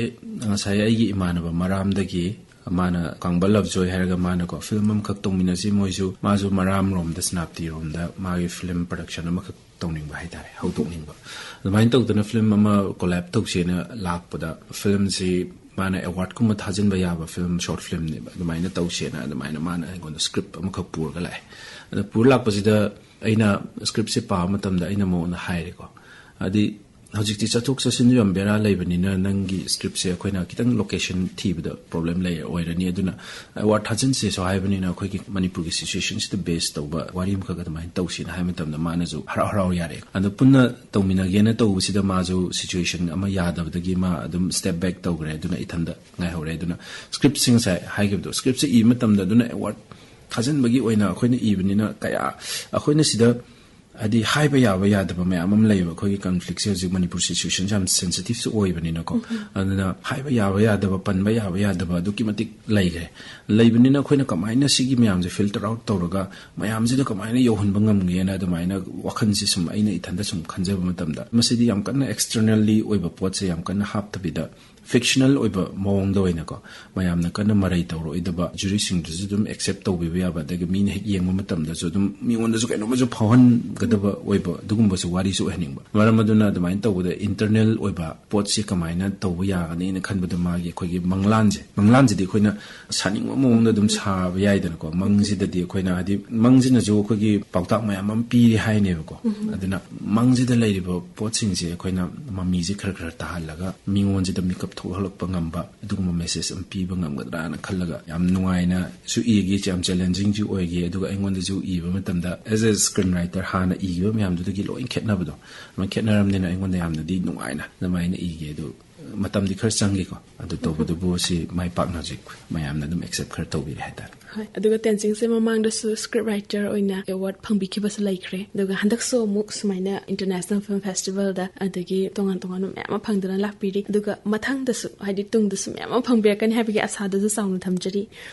ꯉꯁꯥꯏ ꯑꯩꯒꯤ ꯏꯃꯥꯟꯅꯕ ꯃꯔꯥꯝꯗꯒꯤ ꯃꯥꯅ ꯀꯥꯡꯕ ꯂꯕꯖꯣꯏ ꯍꯥꯏꯔꯒ ꯃꯥꯅꯀꯣ ꯐꯤꯂꯝ ꯑꯃꯈꯛ ꯇꯧꯃꯤꯟꯅꯁꯤ, ꯃꯣꯏꯁꯨ, ꯃꯥꯁꯨ ꯃꯔꯥꯝꯔꯣꯝꯗ ꯁꯦꯅꯥꯄꯇꯤꯔꯣꯝꯗ ꯃꯥꯒꯤ ꯐꯤꯂꯝ ꯄ꯭ꯔꯗꯛꯁꯟ ꯑꯃꯈꯛ ꯇꯧꯅꯤꯡꯕ ꯍꯥꯏꯇꯥꯔꯦ, ꯍꯧꯗꯣꯛꯅꯤꯡꯕ꯫ ꯑꯗꯨꯃꯥꯏꯅ ꯇꯧꯗꯅ ꯐꯤꯂꯝ ꯑꯃ ꯀꯣꯂꯦꯕ ꯇꯧꯁꯦꯅ ꯂꯥꯛꯄꯗ, ꯐꯤꯂꯝꯁꯤ ꯃꯥꯅ ꯑꯦꯋꯥꯔꯗꯀꯨꯝꯕ ꯊꯥꯖꯤꯟꯕ ꯌꯥꯕ ꯐꯤꯂꯝ, ꯁꯣꯔꯠ ꯐꯤꯂꯝꯅꯦꯕ꯫ ꯑꯗꯨꯃꯥꯏꯅ ꯇꯧꯁꯦꯅ ꯑꯗꯨꯃꯥꯏꯅ ꯃꯥꯅ ꯑꯩꯉꯣꯟꯗ ꯁ꯭ꯀ꯭ꯔꯤꯞ ꯑꯃꯈꯛ ꯄꯨꯔꯒ ꯂꯥꯛꯑꯦ꯫ ꯑꯗ ꯄꯨꯔ ꯂꯥꯛꯄꯁꯤꯗ ꯑꯩꯅ ꯁ꯭ꯀ꯭ꯔꯤꯞꯁꯦ ꯄꯥꯕ ꯃꯇꯝꯗ ꯑꯩꯅ ꯃꯉꯣꯟꯗ ꯍꯥꯏꯔꯦꯀꯣ, ꯍꯥꯏꯗꯤ ꯍꯧꯖꯤꯛꯇꯤ ꯆꯠꯊꯣꯛ ꯆꯠꯁꯤꯟꯁꯨ ꯌꯥꯝ ꯕꯦꯔꯥ ꯂꯩꯕꯅꯤꯅ ꯅꯪꯒꯤ ꯁ꯭ꯀ꯭ꯔꯤꯞꯁꯦ ꯑꯩꯈꯣꯏꯅ ꯈꯤꯇꯪ ꯂꯣꯀꯦꯁꯟ ꯊꯤꯕꯗ ꯄ꯭ꯔꯣꯕ꯭ꯂꯦꯝ ꯂꯩ ꯑꯣꯏꯔꯅꯤ, ꯑꯗꯨꯅ ꯑꯦꯋꯥꯔꯗ ꯊꯥꯖꯤꯟꯁꯦꯁꯨ ꯍꯥꯏꯕꯅꯤꯅ ꯑꯩꯈꯣꯏꯒꯤ ꯃꯅꯤꯄꯨꯔꯒꯤ ꯁꯤꯆꯨꯋꯦꯁꯟꯁꯤꯗ ꯕꯦꯁ ꯇꯧꯕ ꯋꯥꯔꯤ ꯑꯃꯈꯛ ꯑꯗꯨꯃꯥꯏꯅ ꯇꯧꯁꯤꯅ ꯍꯥꯏꯕ ꯃꯇꯝꯗ ꯃꯥꯅꯁꯨ ꯍꯔꯥꯎ ꯍꯔꯥꯎ ꯌꯥꯔꯦ꯫ ꯑꯗꯣ ꯄꯨꯟꯅ ꯇꯧꯃꯤꯟꯅꯒꯦꯅ ꯇꯧꯕꯁꯤꯗ ꯃꯥꯁꯨ ꯁꯤꯆꯨꯋꯦꯁꯟ ꯑꯃ ꯌꯥꯗꯕꯗꯒꯤ ꯃꯥ ꯑꯗꯨꯝ ꯁ꯭ꯇꯦꯞ ꯕꯦꯛ ꯇꯧꯈ꯭ꯔꯦ꯫ ꯑꯗꯨꯅ ꯏꯊꯟꯗ ꯉꯥꯏꯍꯧꯔꯦ꯫ ꯑꯗꯨꯅ ꯁ꯭ꯀ꯭ꯔꯤꯞꯁꯤꯡ ꯉꯁꯥꯏ ꯍꯥꯏꯈꯤꯕꯗꯣ, ꯁ꯭ꯀ꯭ꯔꯤꯞꯁꯦ ꯏꯕ ꯃꯇꯝꯗ ꯑꯗꯨꯅ ꯑꯦꯋꯥꯔꯗ ꯊꯥꯖꯤꯟꯕꯒꯤ ꯑꯣꯏꯅ ꯑꯩꯈꯣꯏꯅ ꯏꯕꯅꯤꯅ ꯀꯌꯥ ꯑꯩꯈꯣꯏꯅ ꯁꯤꯗ ꯍꯥꯏꯗꯤ ꯍꯥꯏꯕ ꯌꯥꯕ ꯌꯥꯗꯕ ꯃꯌꯥꯝ ꯑꯃ ꯂꯩꯌꯦꯕ꯫ ꯑꯩꯈꯣꯏꯒꯤ ꯀꯟꯐ꯭ꯂꯤꯛꯁꯦ ꯍꯧꯖꯤꯛ ꯃꯅꯤꯄꯨꯔ ꯁꯤꯆꯨꯋꯦꯁꯟꯁꯦ ꯌꯥꯝ ꯁꯦꯟꯁꯤꯇꯤꯞꯁꯨ ꯑꯣꯏꯕꯅꯤꯅꯀꯣ꯫ ꯑꯗꯨꯅ ꯍꯥꯏꯕ ꯌꯥꯕ ꯌꯥꯗꯕ, ꯄꯟꯕ ꯌꯥꯕ ꯌꯥꯗꯕ ꯑꯗꯨꯛꯀꯤ ꯃꯇꯤꯛ ꯂꯩꯈ꯭ꯔꯦ꯫ ꯂꯩꯕꯅꯤꯅ ꯑꯩꯈꯣꯏꯅ ꯀꯃꯥꯏꯅ ꯁꯤꯒꯤ ꯃꯌꯥꯝꯁꯦ ꯐꯤꯜꯇꯔ ꯑꯥꯎꯠ ꯇꯧꯔꯒ ꯃꯌꯥꯝꯁꯤꯗ ꯀꯃꯥꯏꯅ ꯌꯧꯍꯟꯕ ꯉꯝꯒꯦꯅ ꯑꯗꯨꯃꯥꯏꯅ ꯋꯥꯈꯜꯁꯦ ꯁꯨꯝ ꯑꯩꯅ ꯏꯊꯟꯗ ꯁꯨꯝ ꯈꯟꯖꯕ ꯃꯇꯝꯗ, ꯃꯁꯤꯗꯤ ꯌꯥꯝ ꯀꯟꯅ ꯑꯦꯛꯁꯇꯔꯅꯦꯜꯂꯤ ꯑꯣꯏꯕ ꯄꯣꯠꯁꯦ ꯌꯥꯝ ꯀꯟꯅ ꯍꯥꯞꯇꯕꯤꯗ, ꯐꯤꯛꯁꯅꯦꯜ ꯑꯣꯏꯕ ꯃꯑꯣꯡꯗ ꯑꯣꯏꯅꯀꯣ, ꯃꯌꯥꯝꯅ ꯀꯟꯅ ꯃꯔꯩ ꯇꯧꯔꯛꯑꯣꯏꯗꯕ, ꯖꯨꯔꯤꯁꯤꯡꯗꯨꯁꯨ ꯑꯗꯨꯝ ꯑꯦꯛꯁꯦꯞ ꯇꯧꯕꯤꯕ ꯌꯥꯕ, ꯑꯗꯒꯤ ꯃꯤꯅ ꯍꯦꯛ ꯌꯦꯡꯕ ꯃꯇꯝꯗꯁꯨ ꯑꯗꯨꯝ ꯃꯤꯉꯣꯟꯗꯁꯨ ꯀꯩꯅꯣꯝꯃꯁꯨ ꯐꯥꯎꯍꯟꯒꯗꯕ ꯑꯣꯏꯕ, ꯑꯗꯨꯒꯨꯝꯕꯁꯨ ꯋꯥꯔꯤꯁꯨ ꯑꯣꯏꯍꯟꯅꯤꯡꯕ꯫ ꯃꯔꯝ ꯑꯗꯨꯅ ꯑꯗꯨꯃꯥꯏꯅ ꯇꯧꯕꯗ ꯏꯟꯇꯔꯅꯦꯜ ꯑꯣꯏꯕ ꯄꯣꯠꯁꯤ ꯀꯃꯥꯏꯅ ꯇꯧꯕ ꯌꯥꯒꯅꯤꯅ ꯈꯟꯕꯗ, ꯃꯥꯒꯤ ꯑꯩꯈꯣꯏꯒꯤ ꯃꯪꯂꯥꯟꯁꯦ, ꯃꯪꯂꯥꯟꯁꯤꯗꯤ ꯑꯩꯈꯣꯏꯅ ꯁꯥꯅꯤꯡꯕ ꯃꯑꯣꯡꯗ ꯑꯗꯨꯝ ꯁꯥꯕ ꯌꯥꯏꯗꯅꯀꯣ꯫ ꯃꯪꯁꯤꯗꯗꯤ ꯑꯩꯈꯣꯏꯅ, ꯍꯥꯏꯗꯤ, ꯃꯪꯁꯤꯅꯁꯨ ꯑꯩꯈꯣꯏꯒꯤ ꯄꯥꯎꯇꯥꯛ ꯃꯌꯥꯝ ꯑꯃ ꯄꯤꯔꯤ ꯍꯥꯏꯅꯦꯕꯀꯣ꯫ ꯑꯗꯨꯅ ꯃꯪꯁꯤꯗ ꯂꯩꯔꯤꯕ ꯄꯣꯠꯁꯤꯡꯁꯦ ꯑꯩꯈꯣꯏꯅ ꯃꯃꯤꯁꯦ ꯈꯔ ꯈꯔ ꯇꯥꯍꯜꯂꯒ ꯃꯤꯉꯣꯟꯁꯤꯗ ꯃꯤꯀꯞ ꯊꯣꯛꯍꯜꯂꯛꯄ ꯉꯝꯕ ꯑꯗꯨꯒꯨꯝꯕ ꯃꯦꯁꯦꯖ ꯑꯃ ꯄꯤꯕ ꯉꯝꯒꯗ꯭ꯔꯥꯅ ꯈꯜꯂꯒ ꯌꯥꯝ ꯅꯨꯡꯉꯥꯏꯅꯁꯨ ꯏꯒꯦ, ꯌꯥꯝ ꯆꯦꯂꯦꯟꯖꯤꯡꯁꯨ ꯑꯣꯏꯒꯦ꯫ ꯑꯗꯨꯒ ꯑꯩꯉꯣꯟꯗꯁꯨ ꯏꯕ ꯃꯇꯝꯗ, ꯑꯦꯁ ꯑꯦ ꯁ꯭ꯀ꯭ꯔꯤꯟ ꯔꯥꯏꯇꯔ, ꯍꯥꯟꯅ ꯏꯈꯤꯕ ꯃꯌꯥꯝꯗꯨꯗꯒꯤ ꯂꯣꯏ ꯈꯦꯠꯅꯕꯗꯣ, ꯑꯗꯨꯃꯥꯏꯅ ꯈꯦꯠꯅꯔꯝꯅꯤꯅ ꯑꯩꯉꯣꯟꯗ ꯌꯥꯝꯅꯗꯤ ꯅꯨꯡꯉꯥꯏꯅ ꯑꯗꯨꯃꯥꯏꯅ ꯏꯒꯦ꯫ ꯑꯗꯨ ꯃꯇꯝꯗꯤ ꯈꯔ ꯆꯪꯈꯤꯀꯣ꯫ ꯑꯗꯨ ꯇꯧꯕꯗꯨꯕꯨ ꯁꯤ ꯃꯥꯏ ꯄꯥꯛꯅ ꯍꯧꯖꯤꯛ ꯃꯌꯥꯝꯅ ꯑꯗꯨꯝ ꯑꯦꯛꯁꯦꯞ ꯈꯔ ꯇꯧꯕꯤꯔꯦ ꯍꯥꯏꯇꯥꯔꯦ꯫ ꯍꯣꯏ, ꯑꯗꯨꯒ ꯇꯦꯟꯖꯤꯡꯁꯦ ꯃꯃꯥꯡꯗꯁꯨ ꯁ꯭ꯀ꯭ꯔꯤꯞ ꯔꯥꯏꯇꯔ ꯑꯣꯏꯅ ꯑꯦꯋꯥꯔꯗ ꯐꯪꯕꯤꯈꯤꯕꯁꯨ ꯂꯩꯈ꯭ꯔꯦ꯫ ꯑꯗꯨꯒ ꯍꯟꯗꯛꯁꯨ ꯑꯃꯨꯛ ꯁꯨꯃꯥꯏꯅ ꯏꯟꯇꯔꯅꯦꯁꯅꯦꯜ ꯐꯤꯜꯝ ꯐꯦꯁꯇꯤꯚꯦꯜꯗ, ꯑꯗꯒꯤ ꯇꯣꯉꯥꯟ ꯇꯣꯉꯥꯟꯕ ꯃꯌꯥꯝ ꯑꯃ ꯐꯪꯗꯨꯅ ꯂꯥꯛꯄꯤꯔꯤ꯫ ꯑꯗꯨꯒ ꯃꯊꯪꯗꯁꯨ, ꯍꯥꯏꯗꯤ ꯇꯨꯡꯗꯁꯨ ꯃꯌꯥꯝ ꯑꯃ ꯐꯪꯕꯤꯔꯛꯀꯅꯤ ꯍꯥꯏꯕꯒꯤ ꯑꯁꯥꯗꯨꯁꯨ ꯆꯥꯎꯅ ꯊꯝꯖꯔꯤ꯫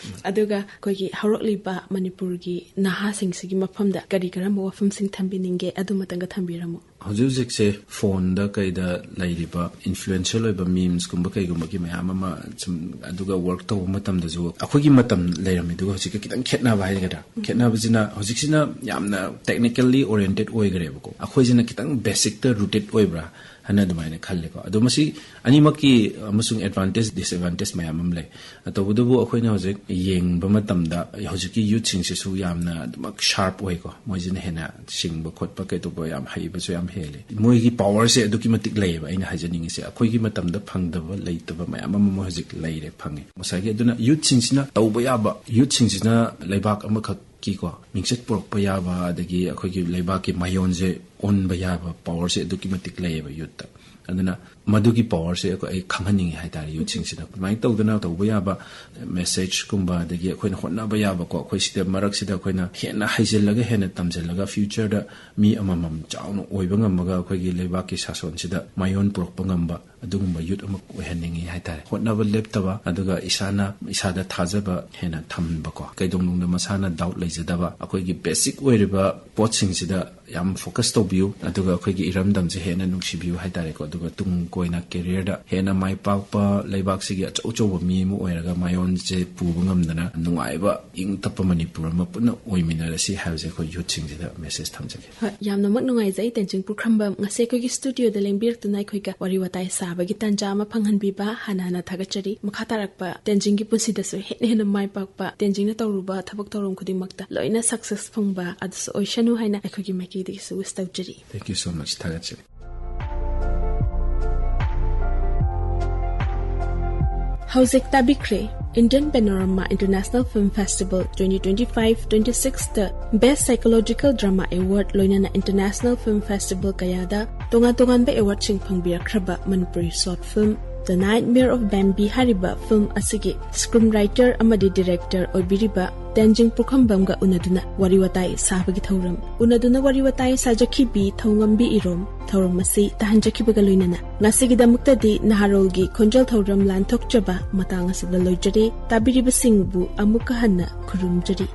ꯑꯗꯨꯒ ꯑꯩꯈꯣꯏꯒꯤ ꯍꯧꯔꯛꯂꯤꯕ ꯃꯅꯤꯄꯨꯔꯒꯤ ꯅꯍꯥꯁꯤꯡꯁꯤꯒꯤ ꯃꯐꯝꯗ ꯀꯔꯤ ꯀꯔꯝꯕ ꯋꯥꯐꯝꯁꯤꯡ ꯊꯝꯕꯤꯅꯤꯡꯒꯦ, ꯑꯗꯨꯃꯇꯪꯒ ꯊꯝꯕꯤꯔꯝꯃꯨ꯫ ꯍꯧꯖꯤꯛ ꯍꯧꯖꯤꯛꯁꯦ ꯐꯣꯟꯗ ꯀꯩꯗ ꯂꯩꯔꯤꯕ ꯏꯟꯐ꯭ꯂꯨꯌꯦꯟꯁꯤꯌꯦꯜ ꯑꯣꯏꯕ ꯃꯤꯝꯁꯀꯨꯝꯕ ꯀꯩꯒꯨꯝꯕꯒꯤ ꯃꯌꯥꯝ ꯑꯃ ꯁꯨꯝ, ꯑꯗꯨꯒ ꯋꯥꯔꯛ ꯇꯧꯕ ꯃꯇꯝꯗꯁꯨ ꯑꯩꯈꯣꯏꯒꯤ ꯃꯇꯝ ꯂꯩꯔꯝꯃꯤꯗꯨꯒ ꯍꯧꯖꯤꯛꯀ ꯈꯤꯇꯪ ꯈꯦꯠꯅꯕ ꯍꯥꯏꯒꯗ꯭ꯔꯥ? ꯈꯦꯠꯅꯕꯁꯤꯅ ꯍꯧꯖꯤꯛꯁꯤꯅ ꯌꯥꯝꯅ ꯇꯦꯛꯅꯤꯀꯦꯜꯂꯤ ꯑꯣꯔꯤꯌꯦꯟꯇꯦꯠ ꯑꯣꯏꯈ꯭ꯔꯦꯕꯀꯣ, ꯑꯩꯈꯣꯏꯁꯤꯅ ꯈꯤꯇꯪ ꯕꯦꯁꯤꯛꯇ ꯔꯨꯇꯦꯠ ꯑꯣꯏꯕ꯭ꯔꯥ ꯍꯥꯏꯅ ꯑꯗꯨꯃꯥꯏꯅ ꯈꯜꯂꯦꯀꯣ꯫ ꯑꯗꯣ ꯃꯁꯤ ꯑꯅꯤꯃꯛꯀꯤ ꯑꯃꯁꯨꯡ ꯑꯦꯗꯚꯥꯟꯇꯦꯖ ꯗꯤꯁꯑꯦꯗꯚꯥꯟꯇꯦꯖ ꯃꯌꯥꯝ ꯑꯃ ꯂꯩ꯫ ꯇꯧꯕꯇꯕꯨ ꯑꯩꯈꯣꯏꯅ ꯍꯧꯖꯤꯛ ꯌꯦꯡꯕ ꯃꯇꯝꯗ ꯍꯧꯖꯤꯛꯀꯤ ꯌꯨꯠꯁꯤꯡꯁꯤꯁꯨ ꯌꯥꯝꯅ ꯑꯗꯨꯃꯛ ꯁꯥꯔꯞ ꯑꯣꯏꯀꯣ, ꯃꯣꯏꯁꯤꯅ ꯍꯦꯟꯅ ꯁꯤꯡꯕ ꯈꯣꯠꯄ ꯀꯩꯗꯧꯕ ꯌꯥꯝ ꯍꯩꯕꯁꯨ ꯌꯥꯝ ꯍꯦꯜꯂꯦ꯫ ꯃꯣꯏꯒꯤ ꯄꯋꯥꯔꯁꯦ ꯑꯗꯨꯛꯀꯤ ꯃꯇꯤꯛ ꯂꯩꯌꯦꯕ꯫ ꯑꯩꯅ ꯍꯥꯏꯖꯅꯤꯡꯉꯤꯁꯦ, ꯑꯩꯈꯣꯏꯒꯤ ꯃꯇꯝꯗ ꯐꯪꯗꯕ ꯂꯩꯇꯕ ꯃꯌꯥꯝ ꯑꯃ ꯃꯣꯏ ꯍꯧꯖꯤꯛ ꯂꯩꯔꯦ, ꯐꯪꯉꯦ꯫ ꯉꯁꯥꯏꯒꯤ ꯑꯗꯨꯅ ꯌꯨꯠꯁꯤꯡꯁꯤꯅ ꯇꯧꯕ ꯌꯥꯕ, ꯌꯨꯠꯁꯤꯡꯁꯤꯅ ꯂꯩꯕꯥꯛ ꯑꯃꯈꯛꯀꯤꯀꯣ ꯃꯤꯡꯆꯠ ꯄꯨꯔꯛꯄ ꯌꯥꯕ, ꯑꯗꯒꯤ ꯑꯩꯈꯣꯏꯒꯤ ꯂꯩꯕꯥꯛꯀꯤ ꯃꯌꯣꯟꯁꯦ ꯑꯣꯟꯕ ꯌꯥꯕ ꯄꯋꯥꯔꯁꯦ ꯑꯗꯨꯛꯀꯤ ꯃꯇꯤꯛ ꯂꯩꯌꯦꯕ ꯌꯨꯠꯇ꯫ ꯑꯗꯨꯅ ꯃꯗꯨꯒꯤ ꯄꯋꯥꯔꯁꯦ ꯑꯩꯈꯣꯏ, ꯑꯩ ꯈꯪꯍꯟꯅꯤꯡꯉꯤ ꯍꯥꯏꯇꯥꯔꯦ ꯌꯨꯠꯁꯤꯡꯁꯤꯗ꯫ ꯑꯗꯨꯃꯥꯏꯅ ꯇꯧꯗꯅ ꯇꯧꯕ ꯌꯥꯕ ꯃꯦꯁꯦꯖꯀꯨꯝꯕ, ꯑꯗꯒꯤ ꯑꯩꯈꯣꯏꯅ ꯍꯣꯠꯅꯕ ꯌꯥꯕꯀꯣ, ꯑꯩꯈꯣꯏ ꯁꯤꯗ ꯃꯔꯛꯁꯤꯗ ꯑꯩꯈꯣꯏꯅ ꯍꯦꯟꯅ ꯍꯩꯖꯤꯜꯂꯒ, ꯍꯦꯟꯅ ꯇꯝꯁꯤꯜꯂꯒ, ꯐ꯭ꯌꯨꯆꯔꯗ ꯃꯤ ꯑꯃꯃꯝ ꯆꯥꯎꯅ ꯑꯣꯏꯕ ꯉꯝꯃꯒ, ꯑꯩꯈꯣꯏꯒꯤ ꯂꯩꯕꯥꯛꯀꯤ ꯁꯥꯁꯣꯟꯁꯤꯗ ꯃꯥꯏꯑꯣꯟ ꯄꯨꯔꯛꯄ ꯉꯝꯕ ꯑꯗꯨꯒꯨꯝꯕ ꯌꯨꯠ ꯑꯃ ꯑꯣꯏꯍꯟꯅꯤꯡꯉꯤ ꯍꯥꯏꯇꯥꯔꯦ꯫ ꯍꯣꯠꯅꯕ ꯂꯦꯞꯇꯕ, ꯑꯗꯨꯒ ꯏꯁꯥꯅ, ꯏꯁꯥꯗ ꯊꯥꯖꯕ ꯍꯦꯟꯅ ꯊꯝꯕꯀꯣ, ꯀꯩꯗꯧꯅꯨꯡꯗ ꯃꯁꯥꯅ ꯗꯥꯎꯠ ꯂꯩꯖꯗꯕ, ꯑꯩꯈꯣꯏꯒꯤ ꯕꯦꯁꯤꯛ ꯑꯣꯏꯔꯤꯕ ꯄꯣꯠꯁꯤꯡꯁꯤꯗ ꯌꯥꯝ ꯐꯣꯀꯁ ꯇꯧꯕꯤꯌꯨ, ꯑꯗꯨꯒ ꯑꯩꯈꯣꯏꯒꯤ ꯏꯔꯝꯗꯝꯁꯦ ꯍꯦꯟꯅ ꯅꯨꯡꯁꯤꯕꯤꯌꯨ ꯍꯥꯏꯇꯥꯔꯦꯀꯣ꯫ ꯑꯗꯨꯒ ꯇꯨꯡ ꯀꯣꯏꯅ ꯀꯦꯔꯤꯌꯔꯗ ꯍꯦꯟꯅ ꯃꯥꯏ ꯄꯥꯛꯄ, ꯂꯩꯕꯥꯛꯁꯤꯒꯤ ꯑꯆꯧ ꯑꯆꯧꯕ ꯃꯤ ꯑꯃ ꯑꯣꯏꯔꯒ ꯃꯥꯏꯑꯣꯟꯁꯦ ꯄꯨꯕ ꯉꯝꯗꯅ ꯅꯨꯡꯉꯥꯏꯕ, ꯏꯪ ꯇꯞꯄ ꯃꯅꯤꯄꯨꯔ ꯑꯃ ꯄꯨꯟꯅ ꯑꯣꯏꯃꯤꯟꯅꯔꯁꯤ ꯍꯥꯏꯕꯁꯦ ꯑꯩꯈꯣꯏ ꯌꯨꯠꯁꯤꯡꯁꯤꯗ ꯃꯦꯁꯦꯖ ꯊꯝꯖꯒꯦ꯫ ꯍꯣꯏ, ꯌꯥꯝꯅꯃꯛ ꯅꯨꯡꯉꯥꯏꯖꯩ ꯇꯦꯟꯖꯤꯡ ꯄꯨꯈ꯭ꯔꯝꯕꯝ, ꯉꯁꯤ ꯑꯩꯈꯣꯏꯒꯤ ꯁ꯭ꯇꯨꯗꯤꯑꯣꯗ ꯂꯦꯡꯕꯤꯔꯛꯇꯨꯅ ꯑꯩꯈꯣꯏꯒ ꯋꯥꯔꯤ ꯋꯥꯇꯥꯏ ꯁꯥꯕꯒꯤ ꯇꯥꯟꯖꯥ ꯑꯃ ꯐꯪꯍꯟꯕꯤꯕ ꯍꯥꯟꯅ ꯍꯥꯟꯅ ꯊꯥꯒꯠꯆꯔꯤ꯫ ꯃꯈꯥ ꯇꯥꯔꯛꯄ ꯇꯦꯟꯖꯤꯡꯒꯤ ꯄꯨꯟꯁꯤꯗꯁꯨ ꯍꯦꯟꯅ ꯍꯦꯟꯅ ꯃꯥꯏ ꯄꯥꯛꯄ, ꯇꯦꯟꯖꯤꯡꯅ ꯇꯧꯔꯨꯕ ꯊꯕꯛ ꯊꯧꯔꯝ ꯈꯨꯗꯤꯡꯃꯛꯇ ꯂꯣꯏꯅ ꯁꯛꯁꯦꯁ ꯐꯪꯕ ꯑꯗꯨꯁꯨ ꯑꯣꯏꯁꯅꯨ ꯍꯥꯏꯅ ꯑꯩꯈꯣꯏꯒꯤ ꯃꯥꯏꯀꯩꯗꯒꯤꯁꯨ ꯋꯤꯁ ꯇꯧꯖꯔꯤ꯫ Thank you so much. ꯊꯥꯒꯠꯆꯔꯤ꯫ ꯍꯧꯖꯤꯛ ꯇꯥꯕꯤꯈ꯭ꯔꯦ Indian Panorama International Film Festival twenty twenty-five twenty-sixꯇ Best Psychological Drama Award ꯂꯣꯏꯅꯅ International Film Festival ꯀꯌꯥꯗ ꯇꯣꯉꯥꯟ ꯇꯣꯉꯥꯟꯕ ꯑꯦꯋꯥꯔꯗꯁꯤꯡ ꯐꯪꯕꯤꯔꯛꯈ꯭ꯔꯕ Manipuri short film The Nightmare of Bambi ꯍꯥꯏꯔꯤꯕ ꯐꯤꯜꯝ ꯑꯁꯤꯒꯤ ꯁ꯭ꯀ꯭ꯔꯤꯟ ꯔꯥꯏꯇꯔ ꯑꯃꯗꯤ ꯗꯤꯔꯦꯛꯇꯔ ꯑꯣꯏꯕꯤꯔꯤꯕ ꯇꯦꯟꯖꯤꯡ ꯄꯨꯈ꯭ꯔꯝꯕꯝꯒ ꯎꯅꯗꯨꯅ ꯋꯥꯔꯤ ꯋꯥꯇꯥꯏ ꯁꯥꯕꯒꯤ ꯊꯧꯔꯝ꯫ ꯎꯅꯗꯨꯅ ꯋꯥꯔꯤ ꯋꯥꯇꯥꯏ ꯁꯥꯖꯈꯤꯕꯤ ꯊꯧꯉꯝꯕꯤ ꯏꯔꯣꯝ ꯊꯧꯔꯝ ꯑꯁꯤ ꯇꯥꯍꯟꯖꯈꯤꯕꯒ ꯂꯣꯏꯅꯅ ꯉꯁꯤꯒꯤꯗꯃꯛꯇꯗꯤ ꯅꯍꯥꯔꯣꯜꯒꯤ ꯈꯣꯟꯖꯦꯜ ꯊꯧꯔꯝ ꯂꯥꯟꯊꯣꯛꯆꯕ ꯃꯇꯥꯡ ꯑꯁꯤꯗ ꯂꯣꯏꯖꯔꯦ꯫ ꯇꯥꯕꯤꯔꯤꯕꯁꯤꯡꯕꯨ ꯑꯃꯨꯛꯀ ꯍꯟꯅ ꯈꯨꯔꯨꯝꯖꯔꯤ꯫